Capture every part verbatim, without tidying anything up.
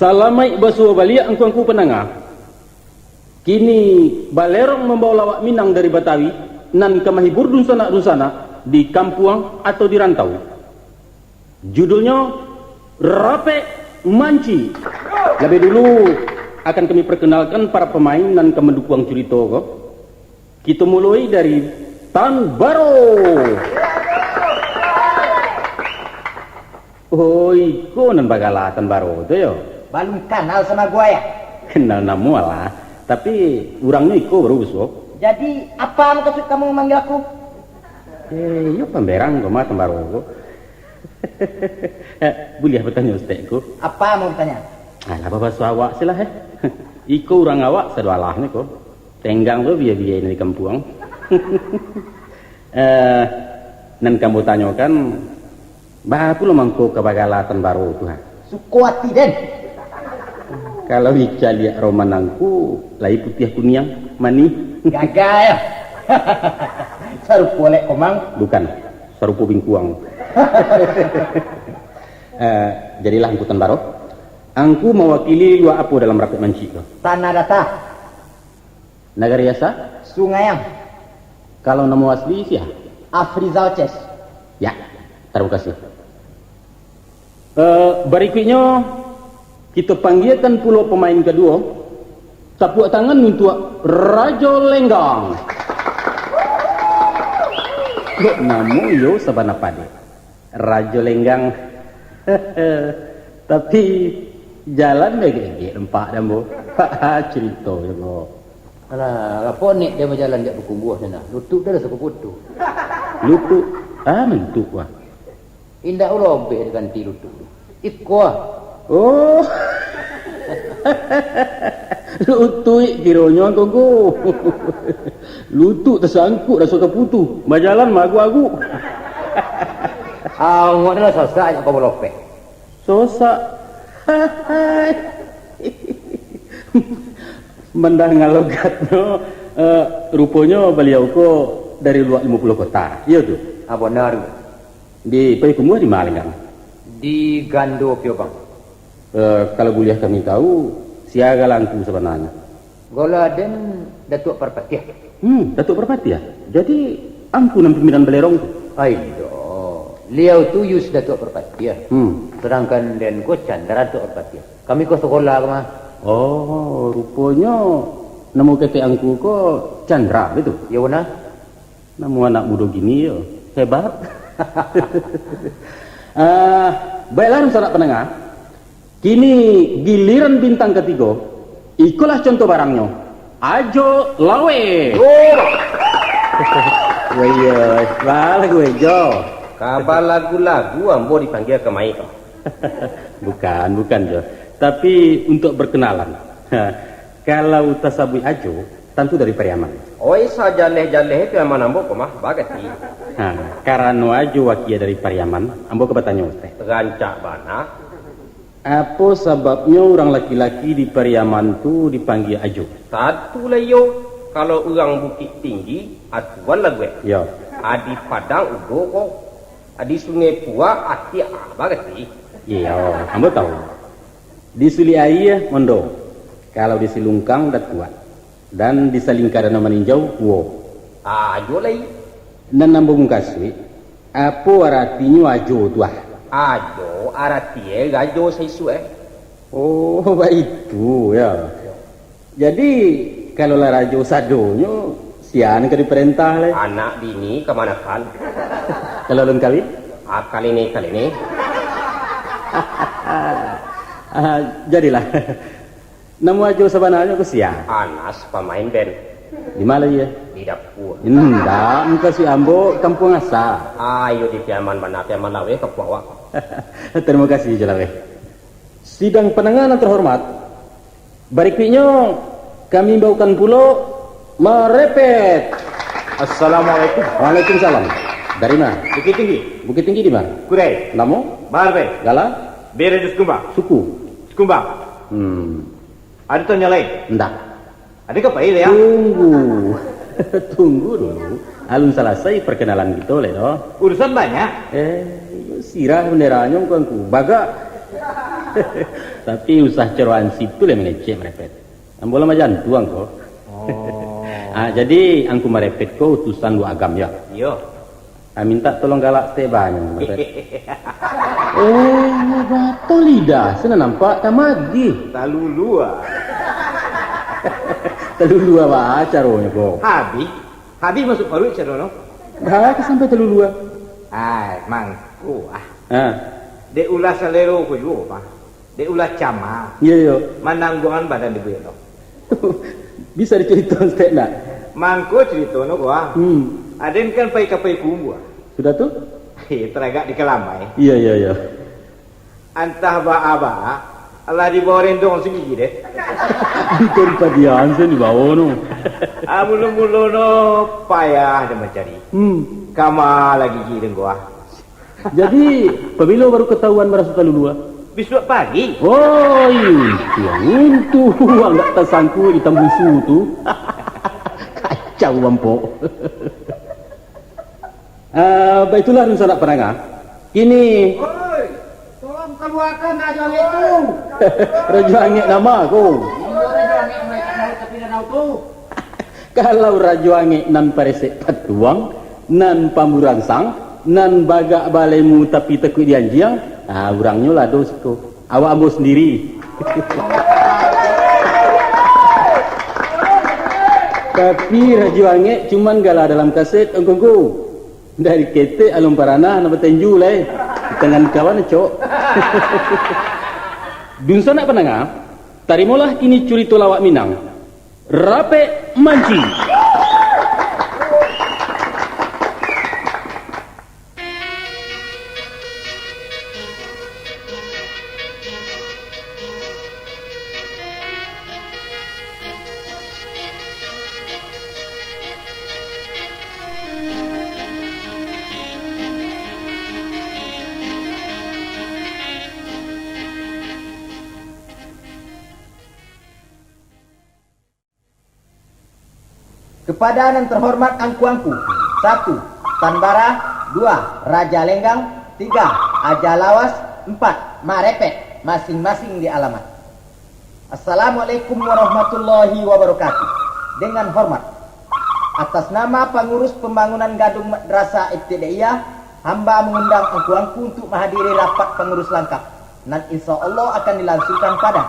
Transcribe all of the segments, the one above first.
Salamaik basuo baliak angku-angku pandanga. Kini balerong mambawa lawak Minang dari Batawi, nan ka mahibur dunsanak-dunsanak di kampuang atau di rantau. Judulnyo, Rapek Manci. Labiah dulu, akan kami perkenalkan para pamain nan ka mandukuang curito ko. Kito muloi dari Tan Baro. Oh, iko nan bagala Tan Baro tu yo? Balun kanal samo gua, ya? Kenal namo alah, tapi urangnyo iko baru basuo. Jadi, apa mukasuik kamu mamanggil aku? Eh, iyo pamberang ko mah Tan Baro ko. Eh, buliah batanyo, Ustaz ko? Apa mau ditanya? Alah, babasuo awak silah, eh. Iko urang awak sadoalahnyo ko. Tenggang tu bia-bia nan di kampuang. Eh, nan ka ambo tanyokan, baa pulo mangko ka bagala Tan Baro tu, ha? Suko ati den. Kalau Ica liak roman angku, lai putiah kuniang, manih. Gagai. Sarupo lek komang. Bukan, sarupo bingkuang. Eh, jadilah angku Tan Baro. Angku mawakili luak apo dalam Rapek Manci tu? Tanah Data. Nagari asa? Sungaiang. Kalau namo asli sia? Afrizal Ces. Ya, tarimo kasih. Eh, barikuiknyo, kito panggiakan pulo pamain kaduo. Tapuak tangan untuak Rajo Lenggang. Kok namo iyo sabana padek? Rajo Lenggang. Tapi, jalan bagegek nampak dek ambo. Carito jo ko. Alah, apo nek den bajalan jak bakumbuah sinan? Lutuik den raso ka putuih. Lutuik? Ah, mantuik, wah. Indak ulo obeh diganti lutuik tu. Iko, ah. Oh. Lutuik kironyo angku ko. Lutuik tasangkuik raso ka putuih. Bajalan maagu-agu. Ah, awak ni lah sasak jak ka balopeh. Sosak. Mandanga logatnyo, eh, ruponyo baliau ko dari luak limo puluah kota. Iyo tu? Ah, bana tu. Di Payakumbuah di ma, Lenggang? Di Gando Piobang. Eh, kalau buliah kami tahu, sia gala angku sabananyo? Gala den Datuak Parpatiah. Hmm, Datuak Parpatiah. Jadi, angku nan pimpinan balerong tu? Ai, indak. Liau tu Yus Datuak Parpatiah. Hmm. Sadangkan den ko Candra Datuak Parpatiah. Kami ko sakolah ko mah. Oh, ruponyo namo ketek angku ko Candra, betul? Iyo, bana. Namo anak mudo kini yo, hebat. Ah, baiklah, dunsanak pandanga. Kini giliran bintang katigo. Ikolah contoh barangnyo. Ajo Lawe. Oh. Weh, iyo, baa lagu Ajo? Kaba lagu-lagu ambo dipanggia kamari ko? Bukan, bukan, Jo. Tapi untuak berkenalan. Kalau tasabuik Ajo, tantu dari Pariaman. Oi, sajaleh-jaleh Pariaman ambo ko mah, bagati. Ha, karano Ajo wakia dari Pariaman, ambo ka batanyo, Ustaz. Rancak bana. Apo sababnyo urang laki-laki di Pariaman tu dipanggia Ajo? Tantu lah iyo, kalau urang Bukik Tinggi, Atuan lah guek. Yo. Adi Padang Udo ko, adi Sungai Puak, Atiak, ah, bagati. Iyo, ambo tahu. Di Sulik Aia, Mondo. Kalau di Silungkang, Datuak. Dan di Salingka Danau Maninjau, Kuo. Ajo lai. Nan ambo mukasuik, apo aratinyo Ajo tu, ah? Ajo, aratinyo rajo saisuak, eh. Oh, baitu, yo. Jadi, kalau lah rajo sadonyo, sia nan ka diparentah lai? Anak bini kamanakan. Kalau alun kawin? Ah, kaline-kaline. Ah, jadilah. Namo Ajo sabananyo ko sia? Anas, pamain ben. Di ma lai, yo? Di dapua. Indak, mukasuik ambo kampuang asa. Ayo di Piaman bana, Piaman Laweh kampuang awak. Tarimo kasih, Jo Laweh. Sidang pandanga nan terhormat, barikuiknyo kami imbaukan pulo marepet. Assalamualaikum. Waalaikumsalam. Dari ma? Bukittinggi. Bukittinggi di ma? Kurai. Namo? Bahar, Pai. Gala? Bere di Sikumbang. Suku? Sikumbang. Hmm. Ado tanyo lai? Ndak. Ado ka pai lai, ah? Tunggu. Tunggu dulu. Alun salasai parkenalan kito lai doh. Urusan banyak. Eh, iyo sirah banderanyo, angku-angku. Bagak. Tapi usah caro hansip tu lai mangecek marepet. Ambo lah majantuang ko. Oh. Ah, jadi Angku Marepet ko utusan Luak Agam, yo? Iyo. Ah, minta tolong galak tek banyak, Angku Marepet. Oh, batul lidah. Sina nampak tamagih. Talulua. Talulua ba caronyo ko. Habih. Habih masuk paruik caro no. Ba sampai talulua. Ai, mangko ah. Ha. Dek ulah salero ko juo, Pak. Dek ulah cama. Iyo, iyo. Manangguangan badan di buya tu. Bisa dicarito saketek ndak? Mangko carito no ko ah. Hmm. Aden kan pai ka Payakumbuah. Sudah tu? Heh, taragak di Kalamai. Iyo, iyo, iyo. Antah baa-baa, alah dibawa rendong sagigi deh. Bukan padian sen dibawa no. Ah, mulo-mulo no payah den mancari. Hmm. Kama lah gigi den ko ah. Jadi, pabilo baru katahuan maraso talulua? Bisuak pagi. Oi, untuang, untuang ndak tasangkuik itam busu tu. Kacau bampok. Ah, baitulah dunsanak pandanga. Kini Oi, tolong kaluakan Rajo Angek tu. Rajo Angek nama ko? Iyo, Rajo Angek malaikat maut tapi danau tu. Kalau Rajo Angek nan paresek patuang, nan pamburangsang, nan bagak balemu tapi takuik dianjiang, ah, urangnyo lah ado siko. Awak ambo sandiri. Tapi Rajo Angek cuman gala dalam kaset, Angku-angku. Dari ketek alun paranah nak batenju lai. Di tangan kawan, cok. Dunsanak pandanga, tarimolah kini curito lawak Minang. Rapek Manci. Kepada nan terhormat angku-angku, satu, Tan Bara, dua, Raja Lenggang, tiga, Aja Lawas, empat, Marepet, masing-masing di alamat. Assalamualaikum warahmatullahi wabarakatuh. Dengan hormat, atas nama pangurus pembangunan gadung Madrasah Ibtidaiyah, hamba mengundang angku-angku untuk menghadiri rapat pangurus langkap, nan insya Allah akan dilangsungkan pada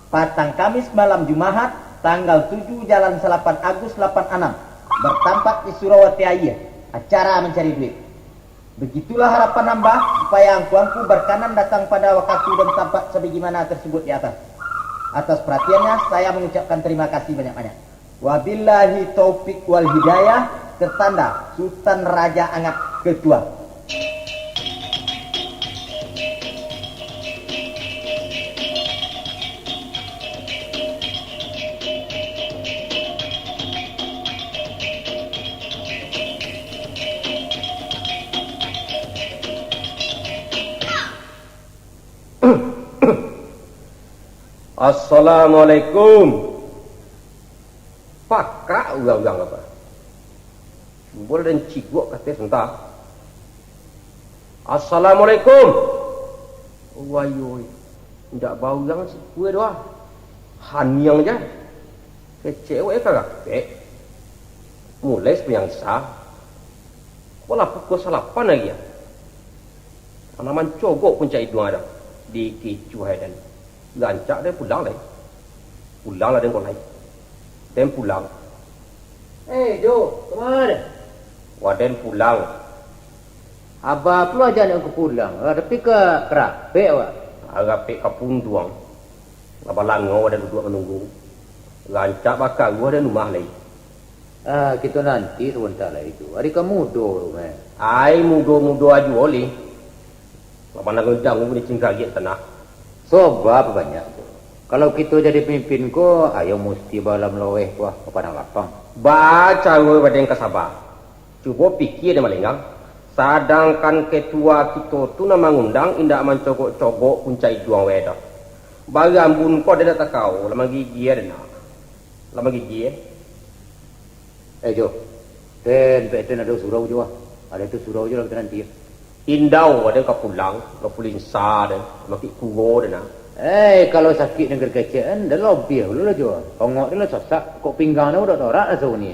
Patang Kamis malam Jumahat, tanggal tujuh jalan salapan Agus lapan anam, bertampat di Surawati Aia, acara mancari duit. Begitulah harapan hamba, supaya angku-angku berkanan datang pada wakatu dan tampat sebagaimana tersebut di atas. Atas perhatiannya, saya mengucapkan terima kasih banyak-banyak. Wabillahi taufik wal hidayah, tertanda Sutan Raja Angak Ketua. Assalamualaikum. Pakak urang-urang apa? Cubo lah den cigok ka ateh santa. Assalamualaikum. Wayoi, indak baurang sikua doh ah. Haniang ja. Kecek awak ka rapek. Mulai sumbayang Isya. Kok lah pukua salapan lai ah. Anak mancogok puncak iduang ado. Dikecuah ai den. Rancak den pulang lai. Pulang lah den ko lai. Den pulang. Eh, Jo, kama den? Wah, den pulang. Aba pulo aja nak ka pulang. Ah, tapi ka, ka rapek awak. Ah, rapek ka punduang. Lah balangau wah den duduak manunggu. Rancak bakaruah den rumah lai. Ah, kito nanti sabanta lai tu. Ari ka mudo tu, meh. Ai, mudo-mudo ajo lih. Lah pandangan dangu ni cingkagiak tanah. Soba banyak tu. Kalau kito jadi pamimpin ko, ayo musti balam laweh ko, ka padang lapang. Ba caro baden ka saba. Cubo pikia dek Malenggang. Sadangkan ketua kito tu nan mangundang indak mancogok-cogok puncak iduang weh doh. Barambun ko den dak takao, lah magigia den nak. Lah magigia. Eh, Jo. Ten, pek ten ado surau jo ah. Ado tu surau jo lah kita nanti. Indau ado ka pulang, ka pulinsa den, makik kuwo den ah. Eh, kalau sakik nan kecek-kecek, ndak labiah pulo lah jo. Ongok tu lah sasak, kok pinggang tu dak torak raso ni.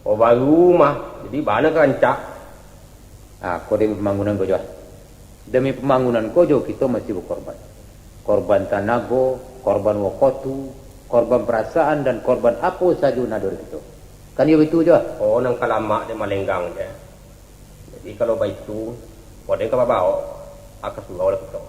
Oh, baru mah. Jadi, bana ka rancak. Ah, ko demi pambangunan ko jo. Demi pambangunan ko jo kito mesti bakorban. Korban tanago, korban wakotu, korban parasaan, dan korban apo sajo nan ado di kito. Kan iyo baitu jo? Oh, nan ka lamak dek malenggang je. Jadi, kalau baitu, waden ka babaok, aka surau lah kito.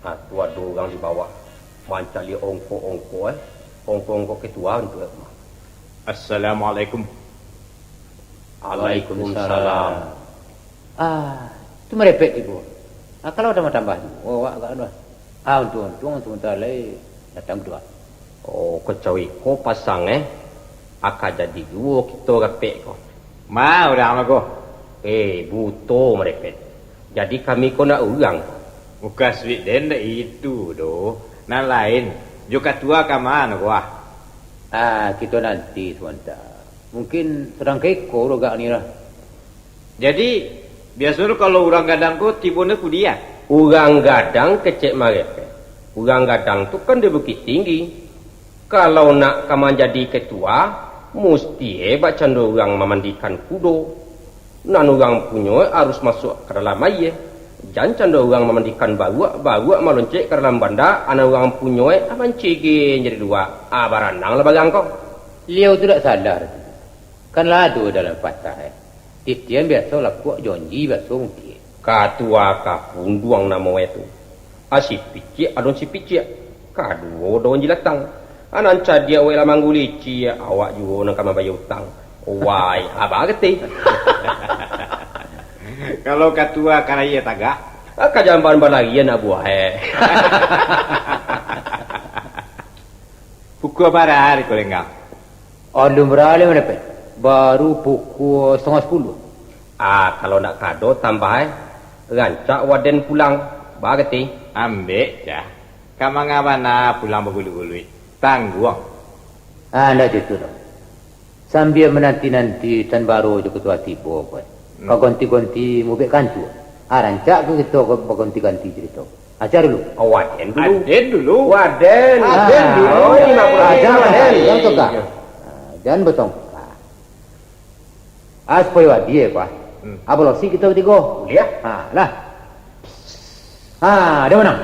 Ah, tu ado urang di bawah mancaliak ongko-ongko, eh. Ongko-ongko ketua tu, eh. Assalamualaikum. Waalaikumsalam. Ah, tu marepek tibo. Ah, kalau ado tambah juo awak agak anu. Ah, untuang-untuang sabanta lai datang kaduo. Oh, kacau iko pasang, eh. Aka jadi juo kito rapek ko. Ma, urang mah ko. Eh, buto marepek. Jadi kami ko nak urang ko. Mukasuik den ndak itu doh. Nan lain, jo katua ka ma ko ah. Ah, kito nanti sabanta. Mungkin sadang ka iko urang agak ni lah. Jadi, biasonyo kalau urang gadang ko tibonyo kudia? Urang gadang kecek marepek. Urang gadang tu kan di Bukittinggi. Kalau nak ka manjadi ketua, musti e bak cando urang mamandikan kudo. Nan urang punyo arus masuak ka dalam aia. Jan cando urang mamandikan baruak, baruak maloncek ka dalam banda, anak urang punyo e mancigin jadi duo. Ah, baranang lah barang ko. Liau tu dak salah, Datuak. Kan lah ado dalam patah, eh. Titian biaso lakuak, jonji biaso mungkin. Katua ka punduang namo e tu. Ah, sipiciak adon sipiciak. Kaduo daun jilatang. Ah, nan cadiak wek lah manggulici, awak juo nan ka mambayia utang. Wai, abah getih. Kalau katua ka layia tagak? Ah, ka jamban balarian nak buah, eh. Pukua bara hari ko lenggang? Alun baralih mah, Dapek. Baru pukua satangah sapuluah. Ah, kalau ndak kado tambah, eh. Rancak waden pulang. Baa kati? Ambek, cah. Ka manga bana pulang baguluik-guluik. Tangguang. Ah, ndak citulah. Sambia mananti-nanti tan baro jo katua tibo, ko. Hmm. Ka gonti-gonti mubek kantua. Ah, rancak ko kito ko bagonti-ganti carito. Aja dulu. Oh, waden dulu. Aden dulu. Waden. Ah, aden dulu. Oh, ini mah kurang ajar, waden. Jangan tongkak. Ah, jangan batongkak. Ah, supayo adie, Pak. Hmm. Ah, balosi kito batigo. Buliah. Ah, lah. Ah, dia menang.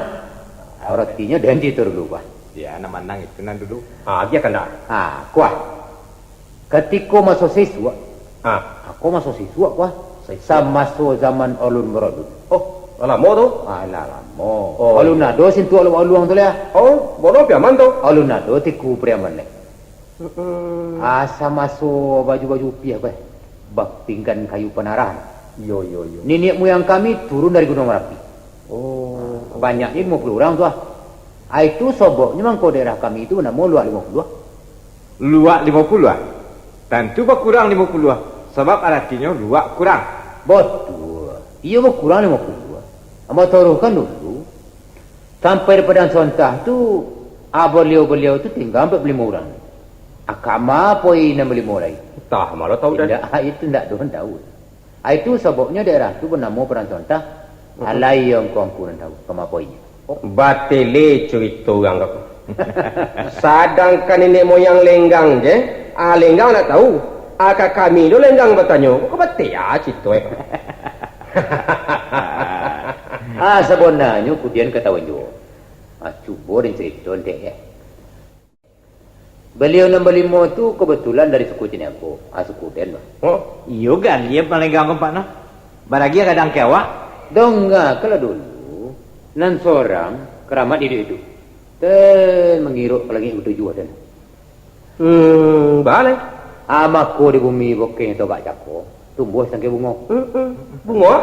Aratinyo den cito dulu, Pak. Ya, nak manang itu nan dulu. Ah, dia kan dah. Ah, kuah. Katiko maso sisuak. Ah. Ako maso sisuak, kuah. Sisuak. Samaso zaman alun baralun. Oh, lah lamo tu? Ah, lah lamo. Oh, alun iya. Ado sintuak aluang-aluang tu lah. Oh, bono piaman tu? Alun ado tiku piaman leh. Mm-mm. Ah, samaso baju-baju upiah, bah. Bapinggan kayu panarah. Iyo, iyo, iyo. Niniak muyang kami turun dari Gunuang Marapi. Oh. Banyaknyo limo puluah urang tu, ah. Ah, itu soboknyo mangko daerah kami tu banamo Luak Limo Puluah. Luak Limo Puluah? Tantu bakurang limo puluah, sabab aratinyo luak kurang. Batua. Iyo, bakurang limo puluah. Ambo taruihkan dulu. Sampai di Padang Sontah tu, ah, baliau-baliau tu tingga ampek puluah limo urang. Ah, kama poi nan balimo lai? Antah, ma lo tau, Dan. Indak, ah, itu ndak doh tau. Ah, itu sababnyo daerah tu banamo Padang Sontah. Mhm. Alai angku-angku nan tau, kama poinyo. Oh, batele curito urang ko. Sadangkan niniak moyang Lenggang je, ah, Lenggang ndak tau. Ah, ka kami lo Lenggang batanyo, ko batele ah curito e. Ah, sabananyo kudian katahuan juo. Ah, cubo den carito ndek, eh. Baliau nan balimo tu kabatulan dari suku Ciniago, ah, suku den, bah. Oh, iyo galiah Palenggang ko, Pak, no. Baragiah gadang ka awak. Dongakanlah dulu, nan sorang karamat iduik-iduik. Ten mangirok ka langik batujuah den. Hmm, baa lai? Ah, mako di bumi bokeh togak cako, tumbuah sangkai bungo. Hmm, hmm. Bungo?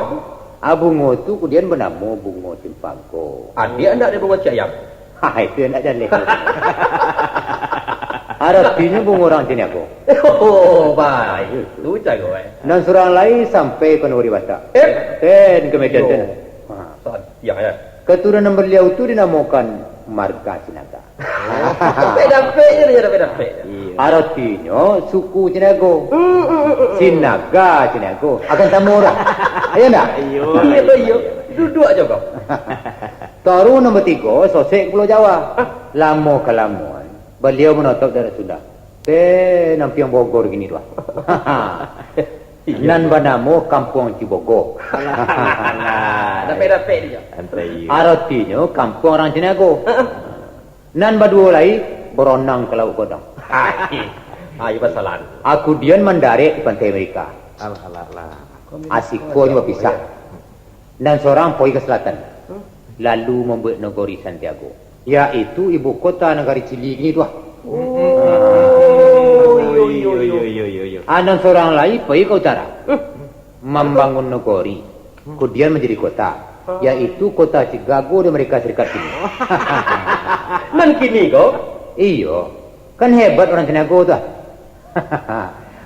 Ah, bungo tu kudian banamo bungo cimpago. Adiak ndak ado bungo ciayam? Ha, itu yang ndak jaleh. Aratinyo bungo urang Caniago. Oh, baik. Tu caro, eh. Nan surang lai sampai ka nagari Batak. Eh? Ten, ka Medan ten. Ha. Sadiah, ya. Katurunan baliau tu dinamokan marga Sinaga. Dapek-dapek je dia, dapek-dapek. Iyo. Aratinyo suku Caniago. Hmm, hmm, hmm, hmm. Sinaga Caniago. Akan samo dah. Iyo ndak? Iyo. Iyo, iyo. Duduak jo kau. Taruih nombor tigo, sosek Pulau Jawa. Hah? Lamo kalamoan, baliau manotap daerah Sunda. Teh, nampiang Bogor kini tu, ah. Iyo. Nan banamo Kampuang Cibogo. Alah, alah, alah. Dapek-dapek dia. Santai. Aratinyo kampuang urang Caniago. Nan baduo lai, baronang ka Lauik Godang. Hai. Ayo, basalahan. Akudian mandarek di Pantai Amerika. Alah, alah, alah. Asikonyo bapisah. Nan sorang pai ka salatan, lalu mambuek nagori Santiago, yaitu ibu kota nagari Cili kini tu, ah. Oh, iyo, iyo, iyo, iyo, iyo, iyo. Ah, nan sorang lai pai ka utara, mambangun nagori, kudian manjadi kota, yaitu kota Chicago di Amerika Serikat kini. Nan kini ko? Iyo, kan hebat urang Caniago tu, ah.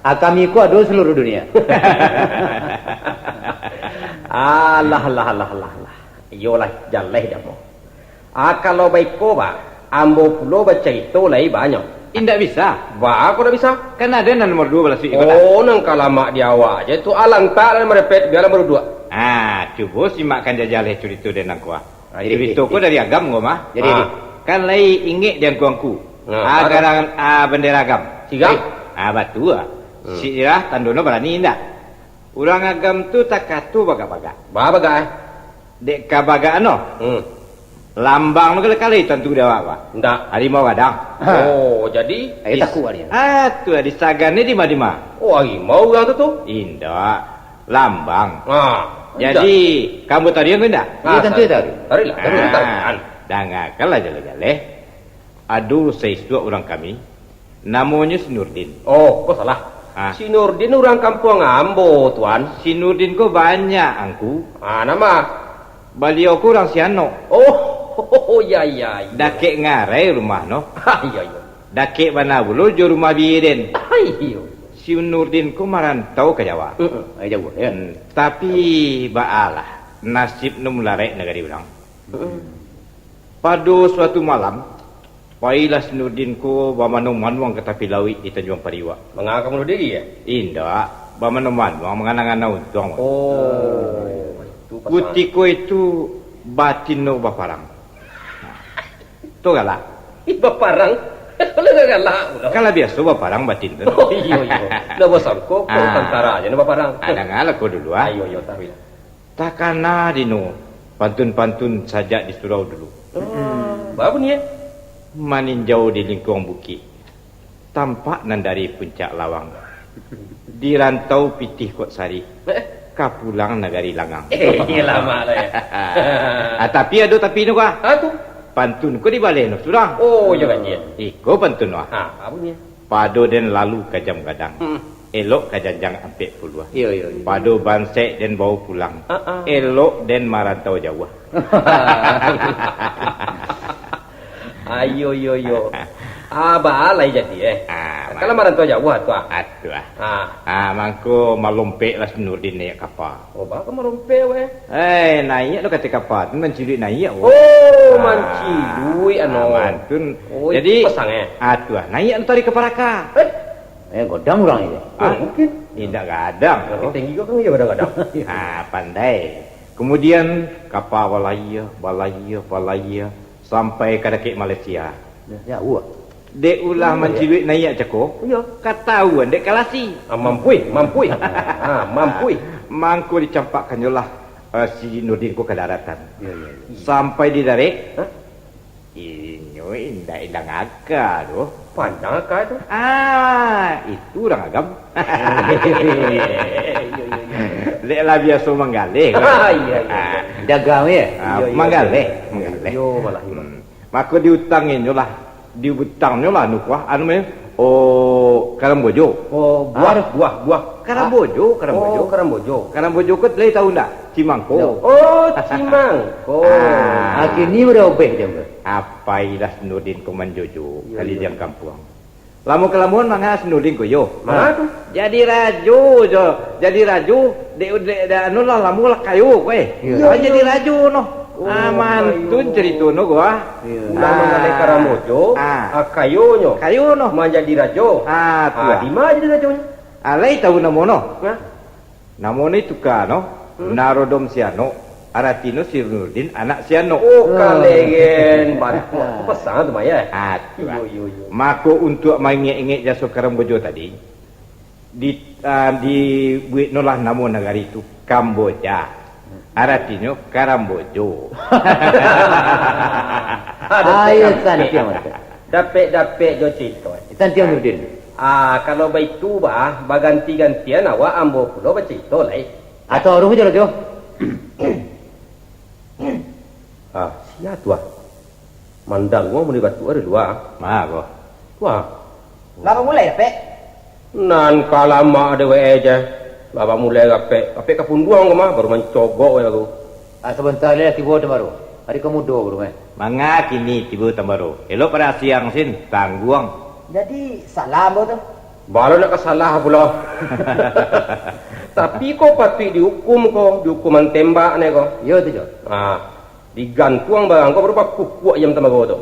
Ah, kami ko ado saluruah dunia. Alah, alah, alah, alah, alah. Iyolah, jaleh dek ambo. Ah, kalau baiko, bah, ambo pulo bacarito lai banyak. Indak bisa. Baa kok ndak bisa? Kan ado nan nomor duo balasuik iko, dah. Oh, nan ka lamak di awak je tu. Alantak lah marepet, bialah baduduak. Ah, cubo simakkan jo jaleh curito den nan ko, ah. Ah, jadi, curito ko dari Agam ko mah. Jadi, ah. Kan lai ingek di angku-angku. Nah, ah, baru. Garan, ah, bandera Agam. Sirah? Eh, ah, batua. Hmm. Sirah tandonyo barani indak? Urang Agam tu takato bagak-bagak. Baa bagak, eh? Dek kabagakan no. Hmm. Lambang no kalai-kalai tantu di awak, bah. Indak. Harimau gadang. Oh, jadi? Ayo dis-, takuik awak ni. Ah, tu lah, disagan ni dima-dima. Oh, harimau urang tu, tu? Indak. Lambang. Ah, jadi, indak. Kamu taruih ko indak? Ah, iyo, tantu taruih. Taruihlah, taruih, ah, taruih. Dangakanlah jaleh-jaleh. Ado saisuak urang kami, namonyo si Nurdin. Oh, ko salah. Ah. Si Nurdin urang kampuang ambo, Tuan. Si Nurdin ko banyak, Angku. Ah, nama? Baliau ko urang Sianok. Oh, ya, ya, ya. Dakek ngarai rumah no. Ah, iya, iya. Dakek bana pulo jo rumah biyia den. Ah, iyo. Si Nurdin ko marantau ka Jawa. Heeh, ai jauah, ya. Hmm, tapi baalah, nasib no mularek nagari urang. Heeh. Pado suatu malam, pailah si Nurdin ko bamanuang-manuang ka tapi lauik di Tanjuang Pariuak. Manga ka bunuah diri, ya? Indak, bamanuang-manuang, mangana-ngana untuang. Oh, itu pasangan. Kutiko itu batin no baparang. Nah, tu galak. Ih, baparang? Kalau galak pulo. Kan lah biaso baparang batin tu. Oh, iyo, iyo. Lah basangko ko tantara aja no baparang. Ah, dangalah ko dulu, ah. Ayo, iyo, taruihlah. Takana dino pantun-pantun sajak di surau dulu. Oh, baa bunyi, eh? Maninjau di lingkuang bukik, tampak nan dari puncak lawang. Di rantau pitih kok sari, eh, ka pulang nagari langang. Eh, iyo lamak lah, ya. Ah, tapi ado tapi no, Kak. Ah, tu? Pantun ko dibaleh no surang. Oh, iyo, kaji, ya. Iko pantun no, ah. Ah, baa bunyi, eh? Pado den lalu ka jam gadang, hmm, elok ka janjang ampek puluah. Iyo, iyo, iyo. Pado bansek den bawo pulang, ah, ah, elok den marantau jauah. Ayo, yo, yo. Ah, baa lai jadi, eh. Ah, kalau marantau jauah tu, ah. Atuah. Ah. Ah, mangko malompeklah si Nurdin naiak kapa. Oh, baa ka malompek, weh? Eh, naiak lo kato kapa tu, manciluik naiak, wo. Oh, ah, manciluik, ano. Ah, mantun. Oh, jadi, itu pasang, eh? Ah, tu ah, naiak lo tadi ka paraka. Eh? Eh, gadang urang itu. Ah, mungkin. Indak gadang. Tapi tinggi kok kan iyo gadang-gadang. Ah, pandai. Kemudian, kapa balayia, balayia, balayia, sampai ka dakek Malaysia. Jauah. Dek ulah manciluik naiak cako, iyo, katauan dek kalasi. Ah, mampuih, mampuih. Ah, mampuih. Mangko dicampakkannyolah, eh, si Nurdin ko ka daratan. Iyo, iyo, iyo. Sampai di darek, hah? Inyo indak ilang aka doh. Panjang aka tu. Ah, itu urang Agam. Iyo, iyo, iyo. Dek lah biaso manggaleh. Ah, iyo, iyo, iyo. Ah. Dagang, ya? Ah, iyo, iyo, manggaleh, iyo. Manggaleh. Iyo, malah, iyo. Hmm. Mako diutanginnyo lah, diutangnyo lah anu kuah, anu mah, oh, karambojo. Oh, buah, ah, buah, buah. Karambojo, Karambojo. Oh, Karambojo. Karambojo ko lai tahu ndak? Cimangko. Oh, Cimangko. Ah. Ah, kini barobeh jo ko. Apo ilah Nurdin ko manjojo, iyo, kali iyo. Di kampuang. Lamo kalamoan manga si Nurdin ko yo. Manga tu? Jadi rajo jo, jadi rajo, dek, dek, dek, anu lah, lamo lah kayo ko, eh. Iyo. Ah, iyo, jadi iyo. Rajo no. Oh, ah, mantun kayo. Carito no ko, ah. Iyo. Ulah manggaleh Karambojo, ah. Ah, kayonyo. Kayo no. Manjadi rajo. Ah, tu, ah, ah. Di ma jadi rajonyo? Ah, lai tahu namo no? Hah? Namo ni tuka no, hmm? Narodom Sianok, aratinyo si Nurdin anak Sianok. Oh, ah. Kalegen. Bantuak tu pasang tu, Maya. Ah, tu, iyo, ah. Iyo, iyo. Mako, untuak maingek-ingek jaso Karambojo tadi, di, ah, dibuek no lah namo nagari tu Kamboja. Aratinyo Karambojo. Aduh, ah, iyo, santiang, Mak. Dapek-dapek jo carito. Santiang, Nurdin. Ah, kalau baitu, bah, baganti-gantian awak, ambo pulo bacarito lai. Atau aruh je lah, Jo. Ah, sia tu, ah. Mandanguang mulai batuak dari lua. Ma, ko? Tu, ah. Lah bamulai, Pek? Nan ka lamak dewek e je. Lah bamulai, Pek. Pek ka punduang ko mah, baru mancogok je aku. Ah, sabanta lai tibo Tan Baro. Ari ko mudo baru, eh. Manga kini tibo Tan Baro? Elok pado siang sin, tangguang. Jadi, salah ambo tu? Baa lo nak ka salah pulo. Tapi ko patuik diukum ko, diukuman tembak ne ko. Iyo tu, Jo. Ah, digantuang barang ko, baru bakukuak ayam Tan Baro tu.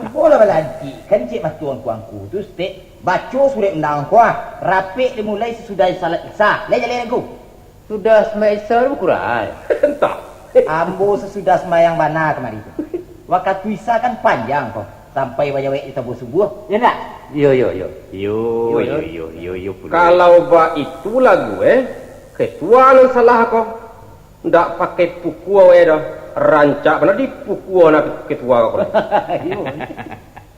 Cubolah balantikkan ciek mato angku-angku tu, Stek. Baco surek undang ko, ah. Rapek dimulai sasudah salat Isya. Lai jaleh angku. Sudah sumbayang Isya tu bakurang. Antah. Ambo sasudah sumbayang bana kamari tu. Wakatu Isya kan panjang ko, sampai bajawek di tabuah subuah, yo ndak? Iyo, iyo, iyo. Iyo, iyo, iyo, iyo, iyo, pulo. Kalau baitu lagu, eh, ketua nan salah ko. Ndak pakai pukua wae doh. Rancak bana dipukua nak ketua ko. Iyo.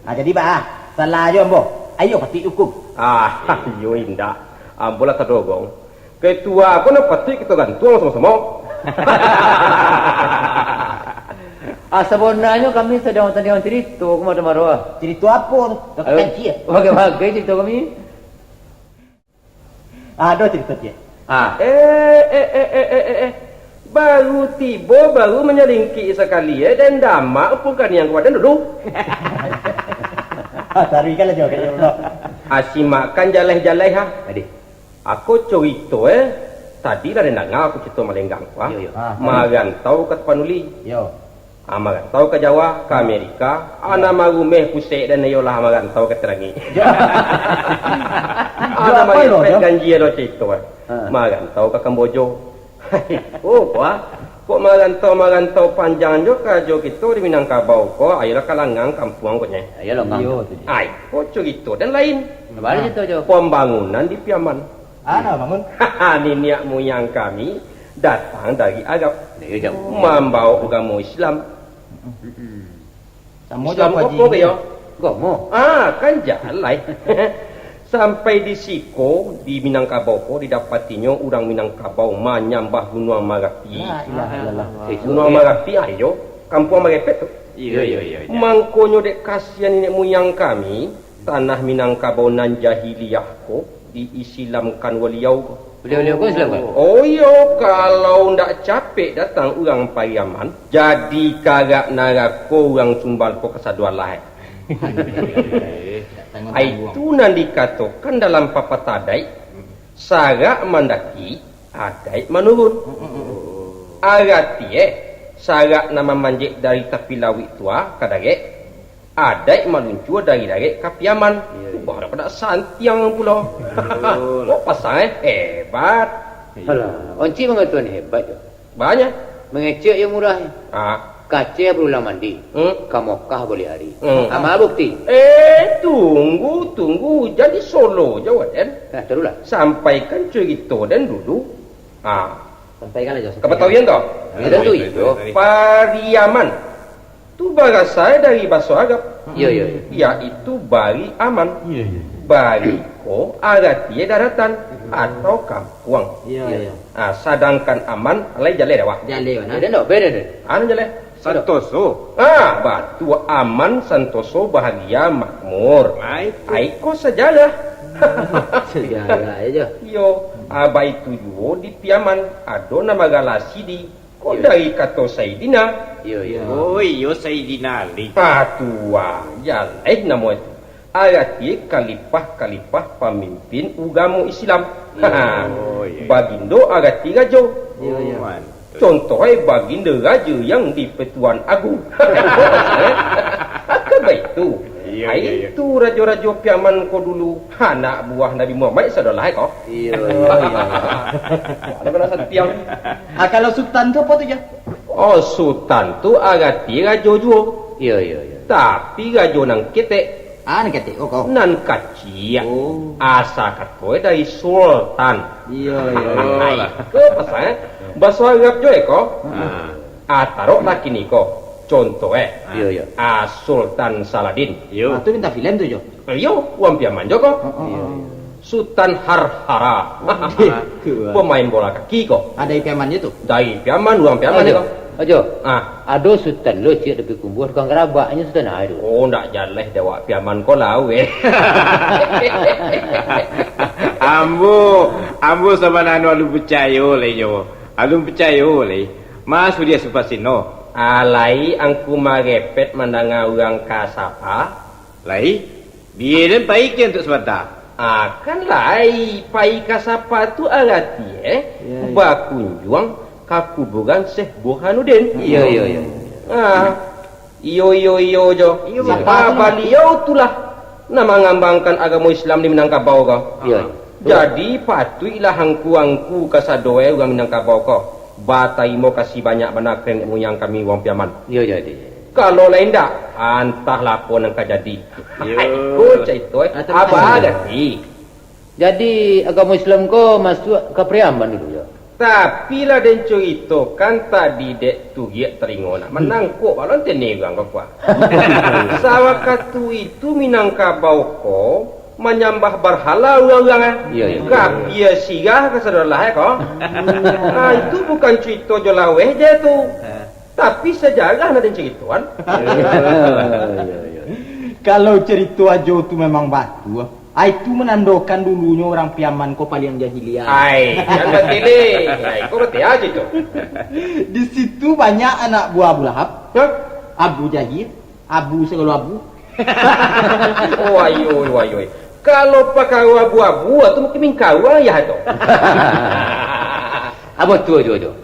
Ah, jadi, bah, salah jo ambo. Ayo, patuik diukum. Ah, iyo indak. Ambo lah tadogong. Ketua ko nan patuik kito gantuang samo-samo. Ah, sabananyo kami sadang tandiang carito, ko mah Tan Baro. Carito apo tu? Ayo, bagai-bagai carito kami. Ado carito ciek. Ah. Eh, eh, eh, eh, eh, eh, eh. Baru tibo, baru manyalingkik sakali, eh, den damak pun kaniang kawadan dulu. Ah, taruihkan lah jo, kecek pulo. Ah, simakkan jaleh-jaleh, ha. Tadi. Ako carito, eh, tadi lah den danga ako carito malenggang ko, ha. Iyo, iyo. Ah, tadi. Marantau ka Tapanuli. Iyo. Ah, marantau ka Jawa, ka Amerika, ah, nan marumeh pusek den iyolah marantau ka Tarangik. Ah, nan marepet ganjia lo carito, ah. Ha. Marantau ka Kambojo. Oh, kuah. Kok marantau-marantau panjang jo karajo kito di Minangkabau ko, ayolah ka Langang kampuang ko, nyeh. Ayolah, Bang. Iyo, tu je. Ai, ko carito den lain. Baa carito, Jo? Pambangunan di Piaman. Ah, nak bangun? Niniak muyang kami datang dari Arab, iyo, Jo, mambawa agamo Islam. Mm-mm. Samo Islam jo apo, Haji, ko, yo? Agamo? Ah, kan jalai. Sampai di siko, di Minangkabau ko, didapatinyo urang Minangkabau manyambah Gunuang Marapi. La ilaha illallah. Gunuang Marapi, ayo, kampuang marepet tu. Iyo, iyo, iyo, iyo. Mangkonyo dek kasian niniak muyang kami, tanah Minangkabau nan jahiliah ko diisilamkan waliau ko. Baliau-baliau ko Islam kan? Oh iyo, kalau ndak capek datang urang Pariaman, jadi karak narako urang Sumbar ko kasado alah, eh. Ai tu nan dikatokan dalam papatah adaik, sarak mandaki, adaik manurun. Arati, eh, sarak nan mamanjek dari tapi lauik tu, ah, ka darek, adaik maluncua dari darek ka Piaman. Iyo, iyo. Bah, dak santiang pulo. Betul. Kok pasang, eh, hebat. Iyo. Alah, oncik mangatoan hebat tu. Banyak. Mangecek yo murah. Ah. Ka Aceh barulah mandi. Hmm. Ka Mokah boleh ari. Hmm. Ama bukti. Eh, tunggu, tunggu. Jadi solo jo, Waden. Nah, tarulah. Sampaikan carito den dulu. Ah. Sampaikan aja. Ka Batawian tu? Ya, tentu itu. Pariaman. Tu barasai dari baso Arab. Iyo, iyo, iyo. Yaitu bari aman. Iyo, iyo. Bari ko aratinyo daratan atau kampuang. Iyo, iyo. Ah, sadangkan aman, lai jaleh dek awak. Jaleh, bana. Jaleh, no, beda, beda. Anu jaleh. Santoso. Ah, batua, aman, santoso, bahagia, makmur. Ai, ko sajarah. Sajarah aja. Iyo, ah, baitu juo di Piaman, ado nan bagalasi di, ko Iyo. dari kato Saidina. Iyo, iyo. Oh, iyo, Saidina Ali. Ah, tu ah, jaleh namo itu. Arati khalifah-khalifah pamimpin ugamo Islam. Iyo. Oh, iyo, iyo. Bagindo arati rajo. Iyo, iyo. Oh, mantap. Contoh, eh, Baginda Raja yang di-Pertuan Agung. Akan baitu. Iyo, Ai, iyo, iyo. Itu rajo-rajo Piaman ko dulu, anak buah Nabi Muhammad sadolah, eh, ko. Iyo, iyo, iyo. Ada balasan tiang. Ah, kalau Sultan tu apa tu, Jo? Oh, Sultan tu arati rajo juo. Iyo, iyo, iyo. Tapi rajo nan ketek. Ah, nan ketek, oh, ko. Nan kaciak. Oh. Asa kato dari Sultan. Iyo, iyo, iyo. Ai, ko pasal, eh? Baso Arab jo, eh, ko. Ah. Ah, taroklah kini ko. Contoh, eh. Iyo, iyo. Ah, Sultan Saladin. Iyo. Ah, tu bintang filem tu, Jo. Iyo, urang Piaman jo ko. Heeh, Iyo. heeh. Sultan Harhara. Waduh. Pemain bola kaki ko. Ah, dari Piaman jo tu? Dari Piaman, urang Piaman Ajo. jo ko. Ajo. Ah. Ado Sultan lo ciek di Payakumbuah, tukang garabaknyo Sultan ai tu. Oh, ndak jaleh dek awak Piaman ko lah, weh. Ambo, ambo sabananyo alun picayo lai jo. Alun picayo lai. Mas Sudiah Supasino. Alai angku marepet mandanga urang ka sapa? Lai, bia den pai kian tu sabanta. Akan lai, pai ka sapa tu arati, eh? Ya, ya. Bakunjuang ka kuburan Syekh Burhanuddin. Iya, iya, iya. Ah, iyo, iyo, iyo jo. Iya, Sapa Pak. tu? Baliau tu lah nan mangambangkan agamo Islam di Minangkabau ko. Iya. Jadi, patuiklah angku-angku kasadoe urang Minangkabau ko. Batarimo kasih banyak bana ka nenek muyang kami urang Piaman. Iya, jadi. Kalau lai indak, antahlah apo nan ka jadi. Iyo. Ko carito, eh. Ah, tarimo Abah kasih. Gati. Jadi, agamo Islam ko masuak ka Piaman dulu, yo? Tapi lah den curitokan tadi dek Tugiak talingo nak manangkok balon tene urang ko kuah. Sawakatu itu Minangkabau ko manyambah barhala urang-urang, eh. Iya, iya. Kapia sirah ka sadolah, eh, ko. Ah, itu bukan curito jo laweh je tu. Eh. Tapi sajarah nan den caritoan. Iya, iya, iya. Kalau carito Ajo tu memang batua, ah, itu manandokan dulunyo urang Piaman ko paliang jahiliah. Ai, jan batilih. Ai, ko batia aja tu. Di situ banyak anak buah Abu Lahab. Hah? Abu Jahil, Abu sagalo Abu. Oh, ayo, ayo, ayo. Kalau pakaro abu-abu, tu mungkin mingkaruang ayah tu. Apo tu, Ajo, Ajo?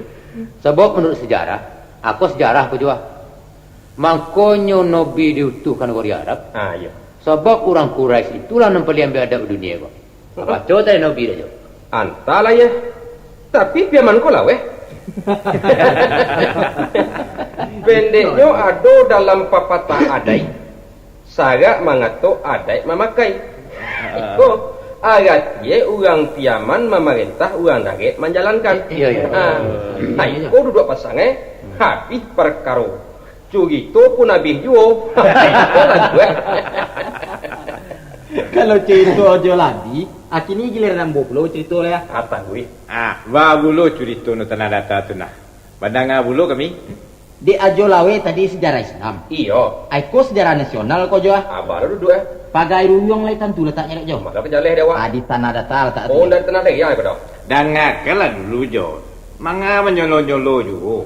Sabab manuruik sajarah, ako sajarah ko juo. Mangkonyo Nabi diutuhkan ka nagari Arab. Ah, iyo. Sabab urang Quraisy itulah nan paliang biadab dunia ko. Baco tadi Nabi dah, Jo. Antahlah, yeh. Tapi Piaman ko lah, weh. Pendeknyo, ado dalam papatah adaik, sarak mangato adaik mamakai. Iko, aratie urang Piaman mamarentah, urang darek manjalankan. Iyo, iyo. Ha. Iyo, iyo. Ha, iko duduak pasang, eh. Habih parkaro. Curito pun abih juo. Kalau curito Ajo lah abih, kini giliran ambo pulo curito lah, ya. Atah, wih. Ah, baa pulo curito nan tanah data tu nah. Mandanga pulo kami. Dek Ajo Laweh tadi sejarah Islam. Iyo. Ai ko sejarah nasional ko, Jo, ah. Abah lah duduak, eh. Pagaruyuang lai tantu lataknyo, Jo. Manga pajaleh dek awak. Ah, di tanah data latak tu. Oh, dari tanah data ko doh. Dangakanlah dulu, Jo. Manga manyolo-nyolo juo.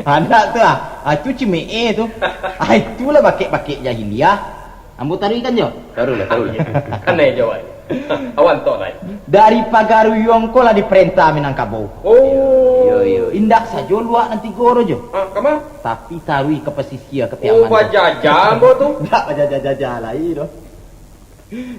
Anak tu ah, ah, tu cimeeh tu. Ah, itulah bakek-bakek jahiliah. Ambo taruihkan jo. Taruihlah, taruihlah. Kanai jo, wai. Awan tok lai. Dari Pagaruyuang ko lah diparentah Minangkabau. Oh. Iyo, iyo, iyo. Indak sajo luak nan tigo tu jo. Ah, kama? Tapi taruih ka pasisia, ka Piaman tu. Oh, bajajah ambo tu. Indak bajajah-jajah lai tu.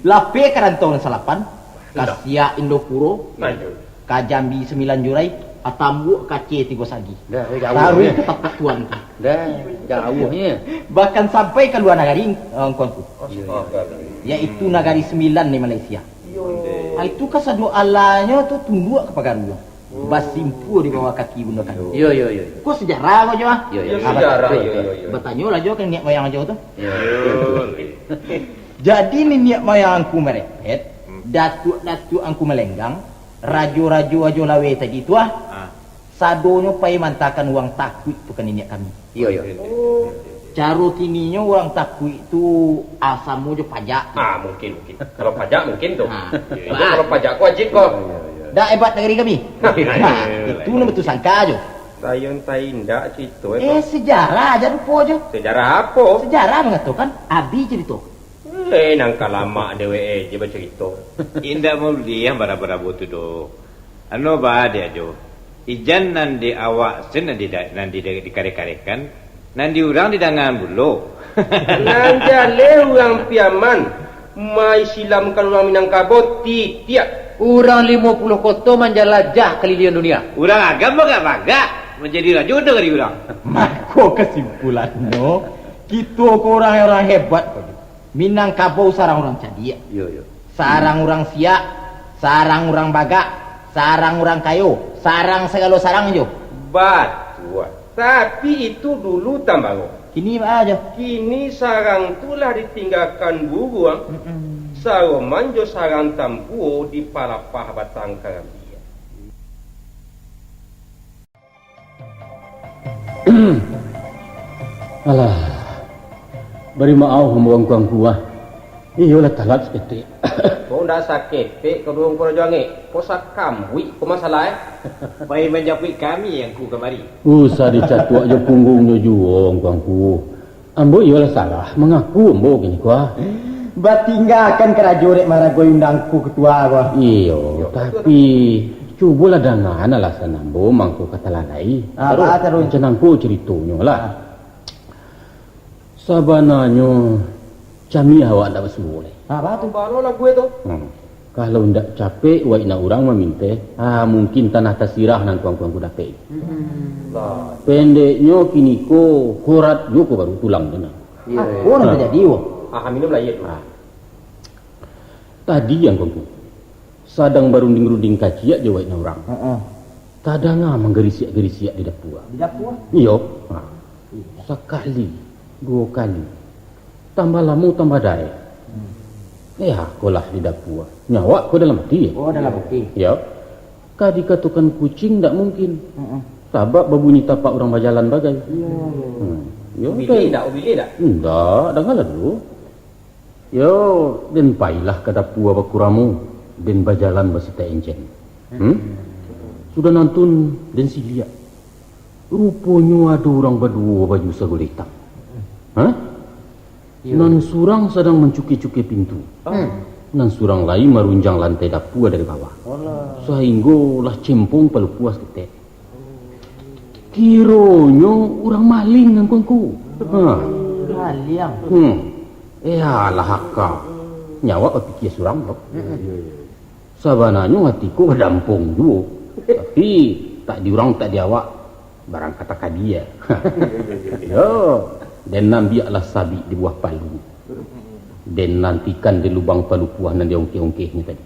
Lapeh ka Rantau Nan Salapan, ka Indak. Siak Indopuro, Aduh. Ka Jambi Sambilan Jurai, ka Tambuak ka Aceh Tigo Sagi. Dah, eh, jauh Taruih ni. Ka tapak tuan tu. Dah, jauh ni. Bahkan sampai ka lua nagari, eh, Ngku-Ngku. Astaga. Yaitu Nagari Sambilan di Malaysia. Yo. Ah, itu kasadoalahnyo tu tunduak ka Pagaruyuang. Oh. Basimpua di bawah kaki Bunda Kandung. Yo, yo, yo, yo. Ko sejarah ko jo, ah? Yo, yo. Yo, Ah, sejarah, betul, yo, betul. Yo, yo. Batanyolah jo ka niniak moyang jo tu. Yo. Yo. Jadi, niniak moyang Ngku Merepet, Hmm. datuak-datuak Ngku Malenggang, rajo-rajo Ajo Laweh tadi tu, ah, Ah. sadonyo pai mantakan urang takuik tu ka niniak kami. Iyo, iyo. Oh. Caro kininyo urang takuik tu, ah, samo jo pajak. Ah, mungkin, mungkin. Kalau pajak, mungkin tu. Ah. Iyo, iyo, kalau pajak ko wajib ko. Iyo, iyo, iyo. Dak hebat nagari kami. Iyo, iyo, iyo, iyo. Itu nan batusangka jo. Sayo antah indak carito, eh, Eh, ko. Sejarah aja lupo jo. Sejarah apo? Sejarah mangatokan, abi carito. Eh, nan ka lamak dewek eh, je bacarito. Indak mauliah barabo-rabo tu doh. Ano ba dek ajo. Ijan nan di awak sen nan di, nan di, dikareh-karehkan, nan di urang didangaan bulo. Nan jaleh urang Piaman, maisilamkan urang Minangkabau titiak. Urang limo puluah koto manjalajah kaliliang dunia. Urang agam bagak-bagak, manjadi rajo nagari urang. Mako kasimpulannyo, kito ko urang-urang hebat ko. Minangkabau sarang urang cadiak. Iyo, iyo. Sarang urang siak, sarang urang bagak, sarang urang kayo, sarang sagalo sarang jo. Batua. Tapi itu dulu tambaro. Kini baa jo? Kini sarang tu lah ditinggakan buruang, Mm-mm. saroman jo sarang tampuo di palapah batang karambia. Alah, bari maoh ambo angku-angku ah. Iyolah talat saketek. Ko ndak saketek, ko duo angku rajo angek. Ko sakambuik ko masalah, eh. Pai manjapuik kami angku kamari. Usah dicatuak jo punggungnyo juo angku-angku. Ambo iyolah salah, mangaku ambo kini ko ah. Batinggakan karajo dek maragoi undang angku ketua ko ah. Iyo, tapi cubolah dangaan alasan ambo mangko ka talalai. Ah, taruih, baa taruih? Macam nangko caritonyo lah. Ah. Sabananyo, camiah awak ndak basuo lai. Ah, baa tu? Baro lagu e tu? Hmm. Kalau ndak capek wak inak urang maminteh, ah, mungkin tanah tasirah nan kuang-kuang ku dapek. Hmm. Lah. Pendeknyo, kini ko horat juo ko baru pulang tu nah. Iyo, ah, iyo. Apo nan tajadi, wo? Ah, minum lah aia tu. Ah. Tadi angku-angku sadang barunding-runding kaciak jo wak inak urang. Heeh. Tadanga manggarisiak-garisiak di dapua. Di dapua? Iyo. Ha. Sakali, duo kali. Tambah lamo, tambah daek. Hmm. Eh, akolah di dapua. Nyo awak ko dalam ati. Oh, dalam ati. Iyo. Ka dikatokan kuciang ndak mungkin. Heeh. Sabab babunyi tapak urang bajalan bagai. Iyo, iyo. Hmm. Iyo, ubilih ndak, ubilih ndak? Ndak, dangalah dulu. Yo, den pailah ka dapua bakuramo, den bajalan basitak encen. Hmm? Sudah nantun, den siliak. Ruponyo ado urang baduo baju saguleh itam. Hah? Iyo. Nan surang sadang mancukia-cukia pintu. Hmm. Nan surang lai marunjang lantai dapua dari bawah. Alah. Sahinggo lah cempong palupuah saketek. Kironyo urang maling angku-angku. Ha. Maliang. Hmm. Eh, alah aka. Nyo awak bapikia surang tu. Sabananyo ati ko badampong juo. Tapi, tak di urang, tak di awak. Barang ka takadi. Yo, den ambiaklah sabik di bawah palu. Den nantikan di lubang palupuah nan diongkeh-ongkehnyo tadi.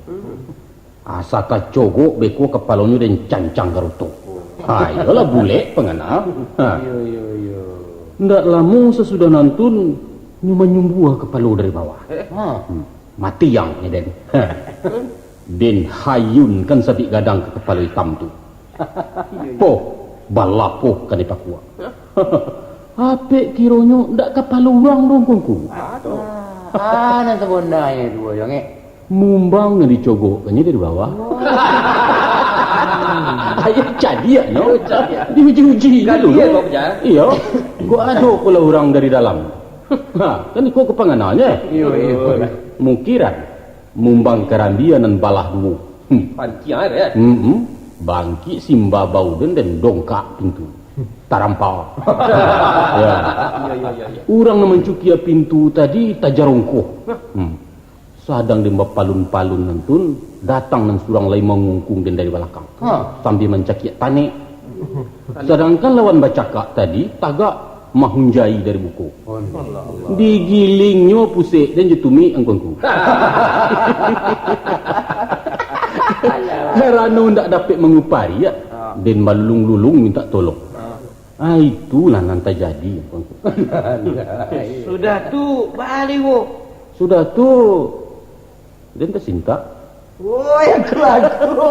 Asa tacogok beko kapalonyo den cancang garoto. Ha, iyolah bulek pangana. Ha. Iyo, iyo, iyo. Ndak lamo sasudah nantun, nyo manyumbuah kapalo dari bawah. Eh? Ha. Hmm. Mati ang nyo den. Ha. Den hayunkan sabik gadang ka kapalo itam tu. Iyo, iyo. Poh, balapoh ka dipakuak. Apek kironyo ndak kapalo urang doh, angku-angku. Aduh. Ah, nan sabananyo duo, yo, ngek. Mumbang nan dicogokkannyo dari bawah. Wah. Ayo cadiak, no? Ayo cadiak. Diuji-uji dulu. Gadih, kok, Jan? Iyo. Kok ado pula urang dari dalam? Ha, kan iko kapangananyo. Iyo, iyo. Mukiran. Mumbang karambia nan balah duo. Hmm. Panciang air, eh? Mm-mm. Bangkik simbabau den, den dongkak pintu. Tarampa. Ya. Iyo, iyo, iyo, iyo. Urang nan mancukia pintu tadi tajarongkoh. Hmm. Sadang den bapalun-palun nantun, datang nan surang lai mangungkung den dari balakang. Ha. Sambia mancakiak tanek. Sadangkan lawan bacakak tadi tagak mahunjai dari buko. Digilingnyo pusek den jo tumik angku-angku. Karano ndak dapek mangupari, ya, den balulung-lulung mintak tolong. Ah, itulah nan tajadi, angku-angku. Sudah tu, baa lai, wo? Sudah tu, den tasintak. Woi, angku-angku.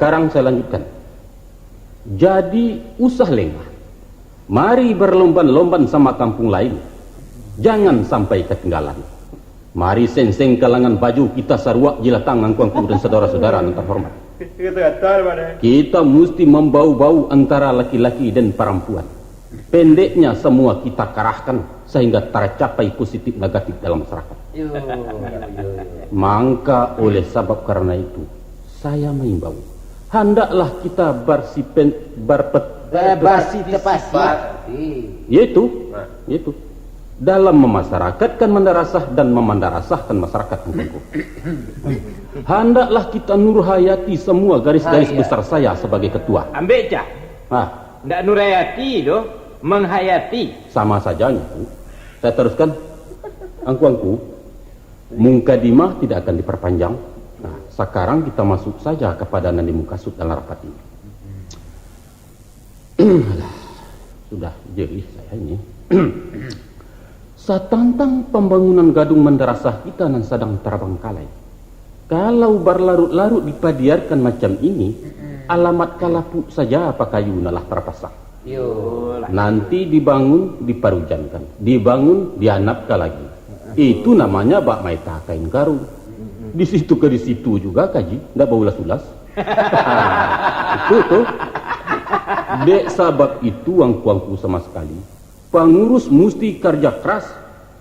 Sakarang saya lanjutkan. Jadi, usah lengah. Mari berlomban-lomban sama kampung lain. Jangan sampai ketinggalan. Mari sengseng kalangan baju kita saruak jilatang angku-angku dan saudara-saudara nan terhormat. Kita musti membau-bau antara laki-laki dan perempuan. Pendeknya, semua kita kerahkan sehingga tercapai positif negatif dalam masyarakat. Yo, yo, yo, yo. Maka oleh sabab karena itu, saya mengimbau, hendaklah kita bersipen, berpet, Berbasi tepasi. Yaitu, Nah. yaitu dalam memasyarakatkan madrasah dan memandarasahkan masyarakat, Angku-angku. Hendaklah kita nurhayati semua garis-garis Ah, iya. besar saya sebagai ketua. Ambek cah. Ah. Ndak nurhayati doh, menghayati. Sama saja, Angku. Saya teruskan, Angku-angku, mukadimah tidak akan diperpanjang. Nah, sekarang kita masuk saja kepada nan dimukasud dalam rapat ini. Alah, sudah jerih saya ini. Satantang pambangunan gadung mandarasah kita nan sadang tarabangkalai. Kalau barlarut-larut dipadiarkan macam ini, alamat kalapuk saja pakayu nan lah tarpasang. Yolah. Nanti dibangun, diparujankan. Dibangun, dianapkan lagi. Itu namanya bak maeta kain karung. Di situ ka di situ juga kaji, ndak baulas-ulas. Itu tu. Dek sabab itu, angku-angku sama sekali, pangurus musti karja keras,